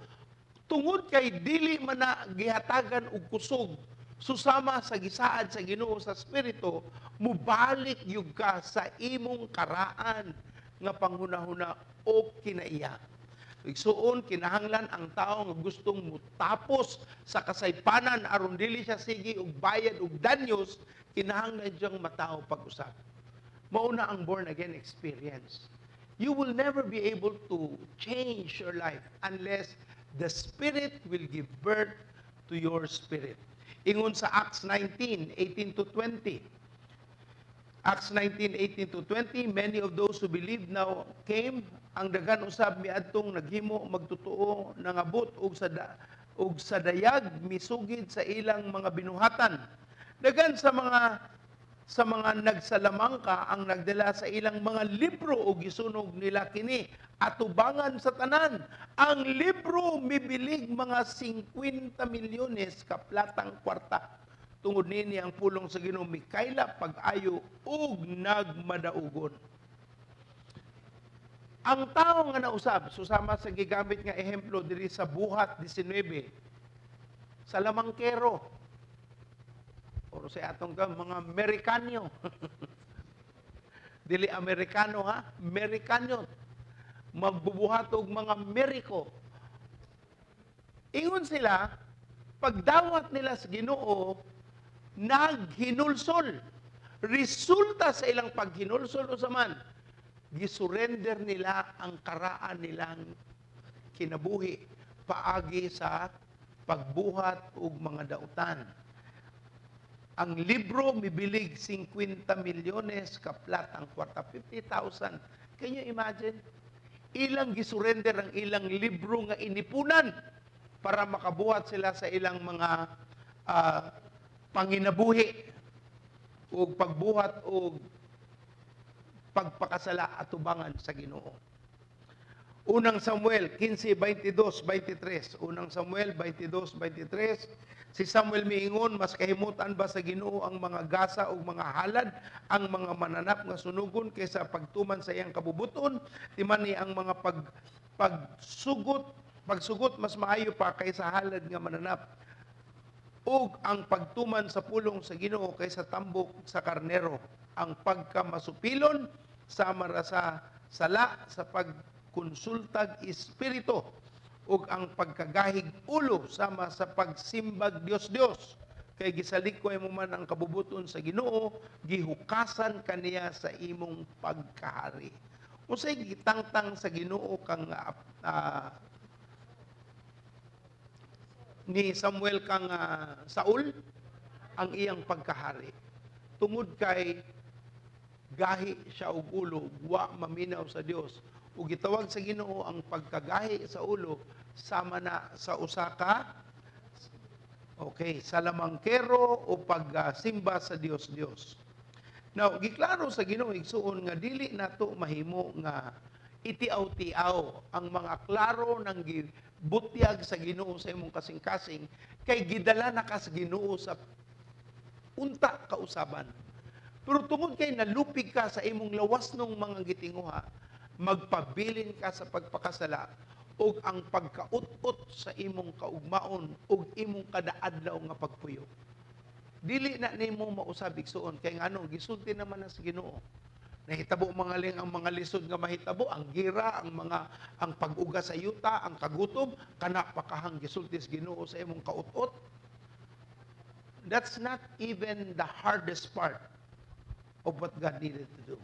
Tungod kay dili man na gihatagan og kusog susama sa gisaad sa Ginoo sa espiritu, mubalik gyud ka sa imong karaan nga panghunahuna o kinaiya. Igsuon, kinahanglan ang tao nga gustong mutapos sa kasaypanan aron dili siya sige og bayad og danyos, kinahanglan siyang matao pag-usab. Mauna ang born again experience. You will never be able to change your life unless the Spirit will give birth to your spirit. Ingon sa Acts 19, 18 to 20. Acts 19, 18 to 20, many of those who believed now came, ang daghan usab miadtong naghimo magtotoo, nangabot og sa dayag misugid sa ilang mga binuhatan. Daghan sa mga nagsalamangka ang nagdala sa ilang mga libro ug gisunog nila kini atubangan sa tanan. Ang libro mibilig mga 50 milyones ka platang kwarta. Tungod nini ang pulong sa Ginoo mikaylap pag-ayo ug nagmadaugon. Ang tao nga nausab, susama sa gigamit nga ehemplo diri sa Buhat 19, sa lamangkero, o sa atong ka mga Amerikanyo. Dili Amerikano ha, Amerikanyo. Magbubuhat og mga Meriko. Ingon sila, pagdawat nila sa Ginoo, naghinulsol. Resulta sa ilang paghinulsol, unsa man, gisurrender nila ang karaan nilang kinabuhi paagi sa pagbuhat og mga dautan. Ang libro mibilig 50 milyones ka platang kwarta, 50,000. Can you imagine? Ilang gisurrender ang ilang libro nga inipunan para makabuhat sila sa ilang mga panginabuhi ug pagbuhat og pagpakasala atubangan sa Ginoo. Unang Samuel 15:22, 23. Unang Samuel 22, 23. Si Samuel miingon, "Mas kahimutan ba sa Ginoo ang mga gasa ug mga halad, ang mga mananap nga sunugon kaysa pagtuman sa iyang kabubuton? Timani ang mga pagsugot mas maayo pa kaysa halad nga mananap ug ang pagtuman sa pulong sa Ginoo kaysa tambok sa karnero. Ang pagkamasupilon sama ra sa sala sa pag pagkonsultag espiritu ug ang pagkagahig ulo sama sa pagsimbag Dios-Dios, kay gisalikway mo man ang kabubuton sa Ginoo, gihukasan kaniya sa imong pagkahari. Unsay gitangtang sa Ginoo kang ni Samuel kang Saul? Ang iyang pagkahari. Tungod kay gahi siya og ulo, wa maminaw sa Dios. Ug gitawag sa Ginoo ang pagkagahi sa ulo sama na sa usa ka, okay, salamangkero o pagsimba sa Dios Dios. Now, giklaro sa Ginoo, igsuon, nga dili nato mahimo nga itiaw-tiaw ang mga klaro ng gibutyag sa Ginoo sa imong kasing-kasing kay gidala na ka sa Ginoo sa unta kausaban. Pero tungod kay nalupig ka sa imong lawas nung mga gitinguha, magpabilin ka sa pagpakasala ug ang pagkaut-ut sa imong kaugmaon ug imong kadaadlaw nga pagpuyo. Dili na nimo mausab, igsuon, kay ngano, gisulti naman na sa Ginoo. Nahitabo mga ling ang mga lisod nga mahitabo, ang gira, ang pag-uga sa yuta, ang kagutom, kana pa kahang gisulti sa Ginoo sa imong kaut-ot. That's not even the hardest part of what God needed to do.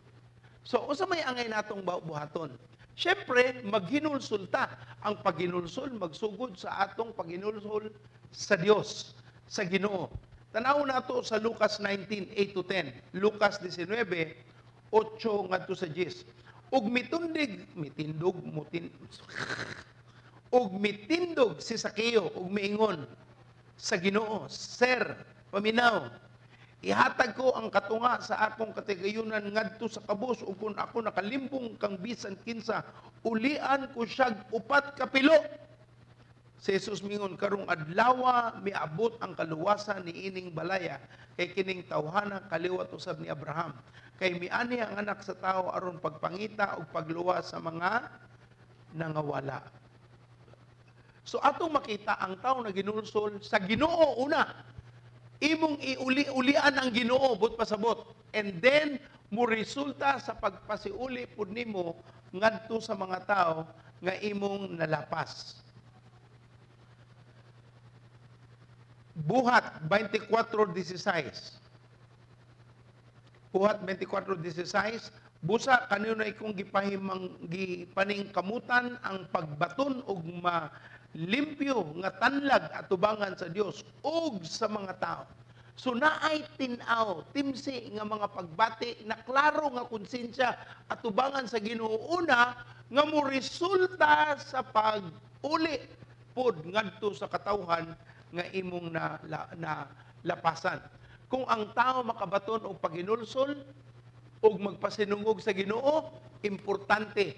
So, unsa may angay natong buhaton? Siyempre, maghinulsol ta. Ang paghinulsol, magsugod sa atong paghinulsol sa Dios, sa Ginoo. Tanaw nato sa Lucas 19, 8 to 10. Lucas 19, 8 ngadto sa 10. Ug mitundig, mitindog, mutin, ug mitindog si Sakeo ug miingon sa Ginoo, "Sir, paminaw, ihatag ko ang katunga sa akong katigayunan ngadto sa kabus ug kung ako nakalimbong kang bisan kinsa, ulian ko siyag upat ka pilo." Si Jesus mingon, "Karong adlawa miabot ang kaluwasan ni ining balaya kay kining tawhana kaliwat usab ni Abraham. Kay miani ang Anak sa Tao aron pagpangita ug pagluwas sa mga nangawala." So atong makita ang tao na ginulsol sa Ginoo una. Imong iuli-ulian ang Ginoo but pasabot. And then mo resulta sa pagpasiuli pud nimo ngadto sa mga tao nga imong nalapas. Buhat 24:16. Buhat 24:16, "Busa kanunay kong gipahimang gipaningkamutan ang pagbaton og malimpyo nga tanlag atubangan sa Dios ug sa mga tao." So naay tin-aw, timsi nga mga pagbati na klaro nga konsensya atubangan sa Ginoo una nga mo resulta sa pag-uli pod ngadto sa katawhan nga imong na lapasan. Kung ang tao makabaton og paghinulsol ug magpasinungog sa Ginoo, importante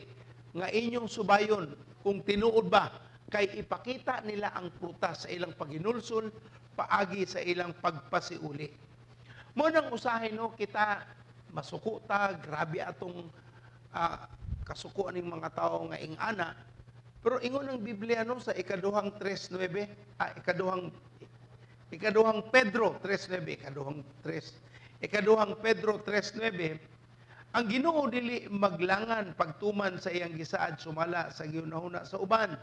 nga inyong subayon kung tinuod ba, kay ipakita nila ang prutas sa ilang paghinulsol paagi sa ilang pagpasiuli. Mo nang usahay no kita masuko ta, grabe atong kasuko ning mga tao nga ing-ana. Pero ingon ang Biblia no sa ikaduhang 3:9, ikaduhang Pedro 3:9, ikaduhang 3, ikaduhang Pedro 3:9, "Ang Ginoo dili maglangan pagtuman sa iyang gisaad sumala sa gihunahuna sa uban.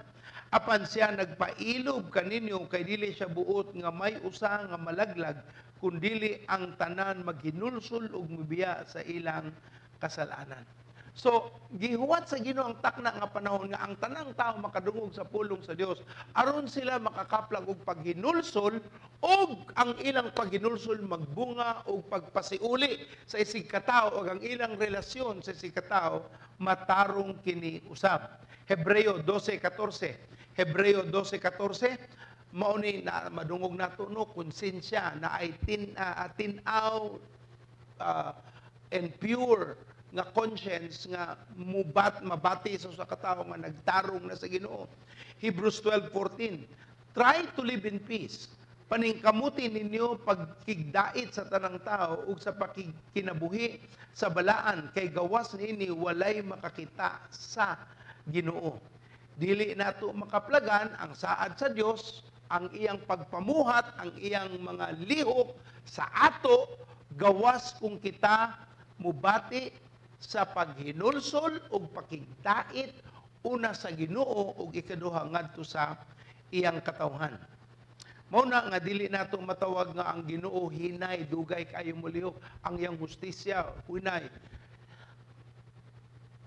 Apan siya nagpailob kaninyo kay dili siya buot nga may usa nga malaglag, kundili ang tanan maghinulsol ug mibiya sa ilang kasalanan." So, gihuwat sa Ginoo ang takna nga panahon nga ang tanang tao makadungog sa pulong sa Dios aron sila makakaplag og paghinulsol ug ang ilang paghinulsol magbunga og pagpasiuli sa isig katao ug ang ilang relasyon sa isig katao matarong kini usab. Hebreo 12:14. Hebreo 12:14, mao ni na madungog nato no, konsensya na ay tin-aw and pure nga conscience nga mubat mabati sa usa ka tawo nga nagtarong na sa Ginoo. Hebrews 12:14, "Try to live in peace. Paningkamuti ninyo pagkigdait sa tanang tao ug sa pakigkinabuhi sa balaan, kay gawas niini walay makakita sa Ginoo." Dili nato makaplagan ang saad sa Dios, ang iyang pagpamuhat, ang iyang mga lihok sa ato gawas kung kita mubati sa paghinulsol ug pakigdait. Una sa Ginoo ug ikaduha ngadto sa iyang katawhan. Mao na nga dili nato matawag nga ang Ginoo hinay, dugay kayo molihok, ang iyang hustisya hinay.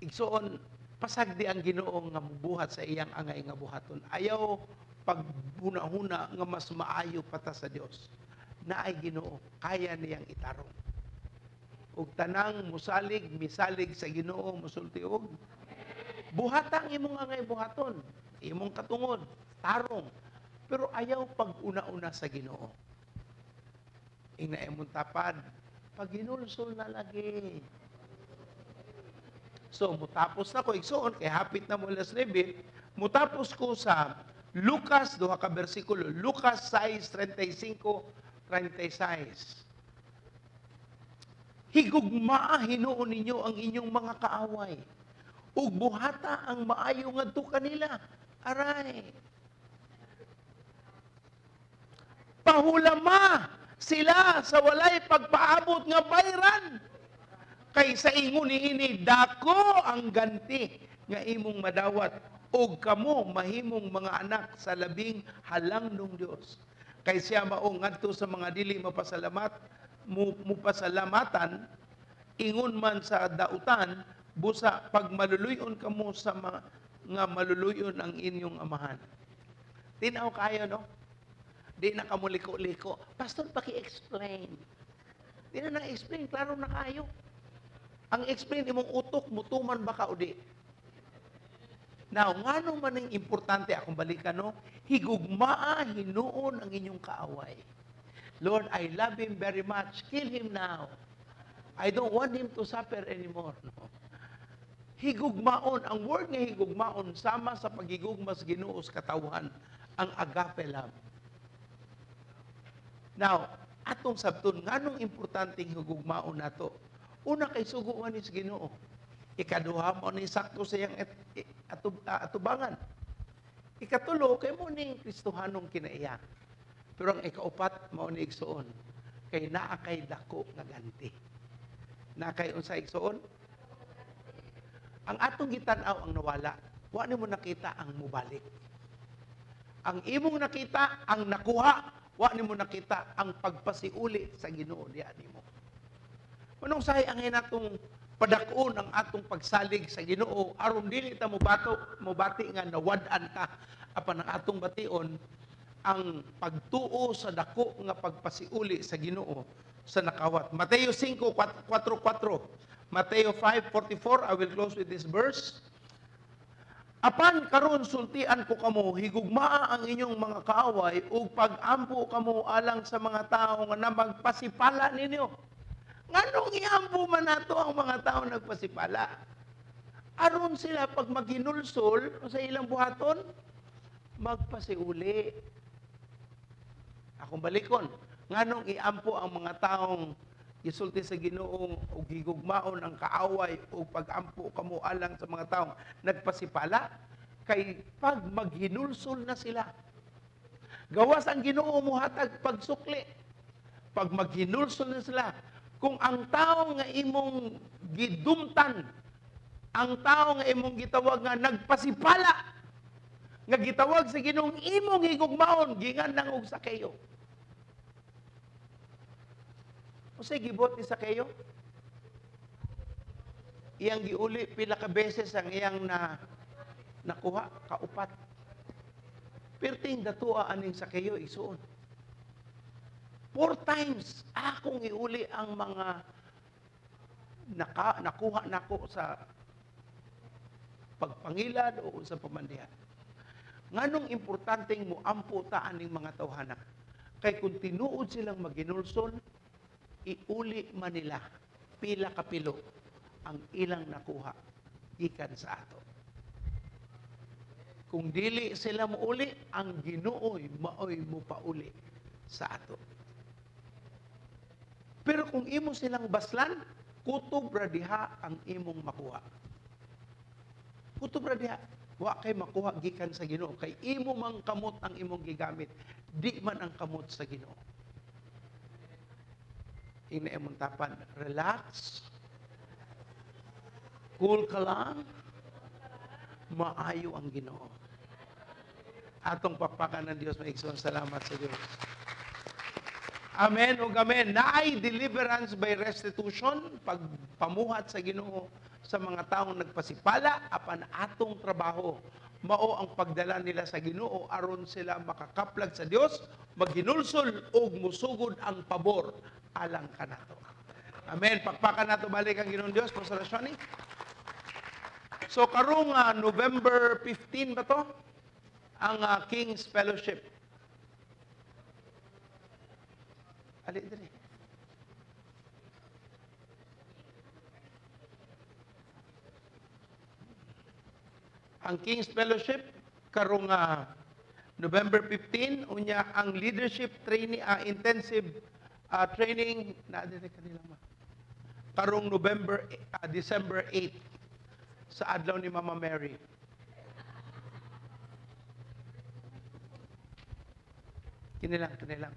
Igsuon, pasagdi ang Ginoo nga mubuhat sa iyang angay nga buhaton. Ayaw paghuna-huna nga mas maayo pa ta sa Dios. Naay Ginoo, kaya niyang itarong. Ug tanang musalig, misalig sa Ginoo, musulti og buhata ang imong angay buhaton, imong katungod, tarong. Pero ayaw pag-una-una sa Ginoo. Ingna imong tapad, paghinulsol na lagi. So, mutapos na ko, igsuon, kay hapit na mo alas 9, mutapos ko sa Lucas, duha ka bersikulo, Lucas 6:35, 36. Higugmaa hinuon ninyo ang inyong mga kaaway, ug buhata ang maayo ngadto kanila. Aray. Pahulama sila sa walay pagpaabot nga bayran. Kay sa ingon niini dako ang ganti nga imong madawat ug kamo mahimong mga anak sa labing halangnong Dios. Kay siya mao ngadto sa mga dili mapasalamat mupasalamatan ingon man sa dautan, busa pagmaluluyon kamo sa mga nga maluluyon ang inyong amahan. Tinaw kayo, no? Di na kamo liko-liko. "Pastor, paki-explain." Di na na-explain, klaro na kayo. Ang explain imong utok, mutuman ba ka o di? Now, ngano man ang importante akong balikan, no? Higugmaa hinuon ang inyong kaaway. "Lord, I love him very much. Kill him now. I don't want him to suffer anymore." No. Higugmaon, ang word nga higugmaon sama sa paghigugma sa Ginoo sa katawhan, ang agape love. Now, atong sabton nganong importanteng higugmaon nato? Una, kay sugo man ni sa Ginoo. Ikaduha, mo ni sakto sa iyang atubangan. Ikatulo, kay mo ning Kristohanong kinaiya. Pero ang ikaupat, mao ni, igsuon, kay naa kay dako nga ganti. Naa kay unsa, igsuon? Ang atong gitan-aw ang nawala. Wa nimo nakita ang mubalik. Ang imong nakita ang nakuha, wa nimo nakita ang pagpasiuli sa Ginoo diha nimo. Manong sahi ang natong padak-on ang atong pagsalig sa Ginoo aron dili ta mobati nga nawad-an ta, apan ang atong bation ang pagtuo sa dako nga pagpasiuli sa Ginoo sa nakawat. Mateo 5:4-4. Mateo 5:44, I will close with this verse. Apan karon sultian ko kamo, higugmaa ang inyong mga kaaway ug pag-ampo kamo alang sa mga tawo nga namagpasipala ninyo. Nganong iampo man nato ang mga tao nagpasipala? Aron sila pag maghinulsol sa ilang buhaton, magpasiuli. Akong balikon, nganong iampo ang mga taong gisulti sa Ginoo ug higugmaon ang kaaway ug pag-ampo kamo alang sa mga taong nagpasipala? Kay pag maghinulsol na sila, gawas ang Ginoo muhatag pagsukli. Pag maghinulsol na sila, kung ang tao nga imong gidumtan, ang tao nga imong gitawag nga nagpasipala, nga gitawag sa Ginoong imong higugmaon, gingan nang og Sakeo. Unsay gibuhat ni Sakeo? Iyang giuli pila ka beses ang iyang na nakuha, kaupat. Perting datua aning Sakeo, igsuon. Four times akong iuli ang mga nakuha nako sa pagpangilad o sa pamandihan. Nganong importanteng muampo ta aning mga tawhana? Kay kung tinuod silang maginulsol, iuli man nila pila kapilo ang ilang nakuha gikan sa ato. Kung dili sila muuli, ang Ginooy maoy mupauli sa ato. Pero kung imo silang baslan, kutob ra diha ang imong makuha. Kutob ra diha. Wa kay makuha gikan sa Ginoo kay imo mang kamot ang imong gigamit, di man ang kamot sa Ginoo. Ingna imong tapad, relax. Cool ka lang. Maayo ang Ginoo. Atong pakpakan ng Dios, mga igsoon. Salamat sa Dios. Amen ug amen. Naay deliverance by restitution, pagpamuhat sa Ginoo sa mga taong nagpasipala apan atong trabaho mao ang pagdala nila sa Ginoo aron sila makakaplag sa Dios, maghinulsol ug musugod ang pabor alang kanato. Amen. Pakpakan nato balik ang Ginoong Dios, Pastor Shani. So karong November 15 ba to? Ang King's Fellowship. Ali diri. Ang King's Fellowship karong November 15, unya ang leadership training, intensive training na diri kanila ma. Karong November December 8 sa adlaw ni Mama Mary. Kini lang, kini lang.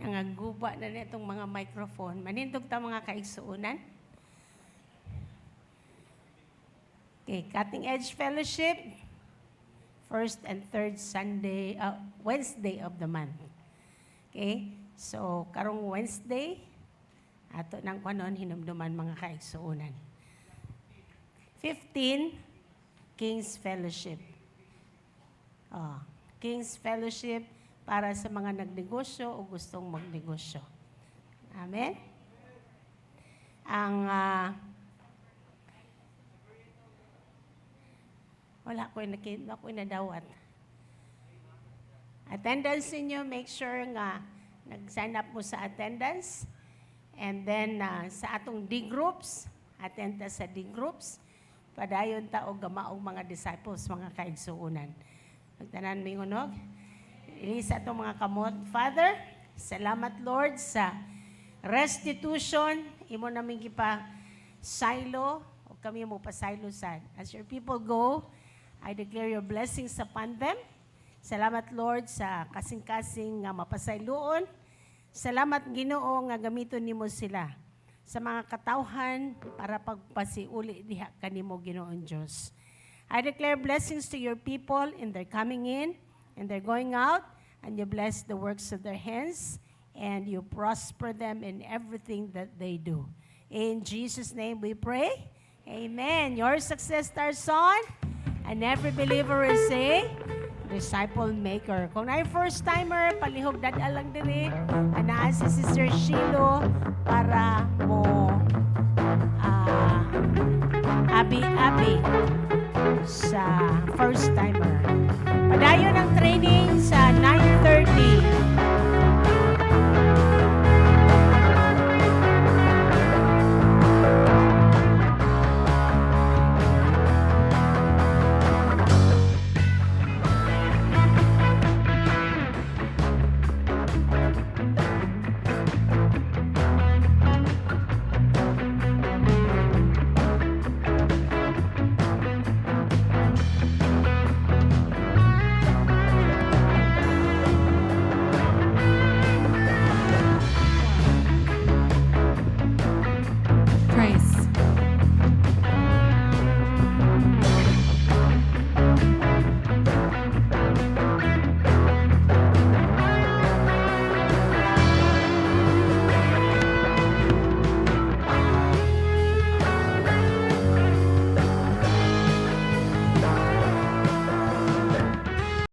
Nangaguba na na itong mga microphone. Manindog ta, mga kaigsuunan. Okay, Cutting Edge Fellowship, first and third Sunday, Wednesday of the month. Okay? So, karong Wednesday, ato nang kanon hinumduman, mga kaigsuunan. 15, King's Fellowship. Oh, King's Fellowship para sa mga nagnegosyo o gustong magnegosyo. Amen? Ang wala ko nakita ko nadawat. Attendance ninyo, make sure nga nag-sign up mo sa attendance. And then sa atong D groups, attend ta sa D groups. Padayon ta og gamaog mga disciples, mga kaigsuonan. Magtanan mingunog. Ilisa atong mga kamot. Father, salamat, Lord, sa restitution. Imo naming gipa silo o kami mo pasaylo sad. As your people go, I declare your blessings upon them. Salamat, Lord, sa kasing-kasing nga mapasayloon. Salamat, Ginoo, nga gamiton nimo sila sa mga katawhan para pagpasiuli diha kanimo, Ginoong Dios. I declare blessings to your people in their coming in and their going out, and you bless the works of their hands and you prosper them in everything that they do. In Jesus' name we pray. Amen. Your success starts on, and every believer is a disciple maker. Kung naay first timer, palihog dad-a lang diri. Anaa si Sister Shilo para mo abi-abi sa first timer. Padayon ang training sa 9:30.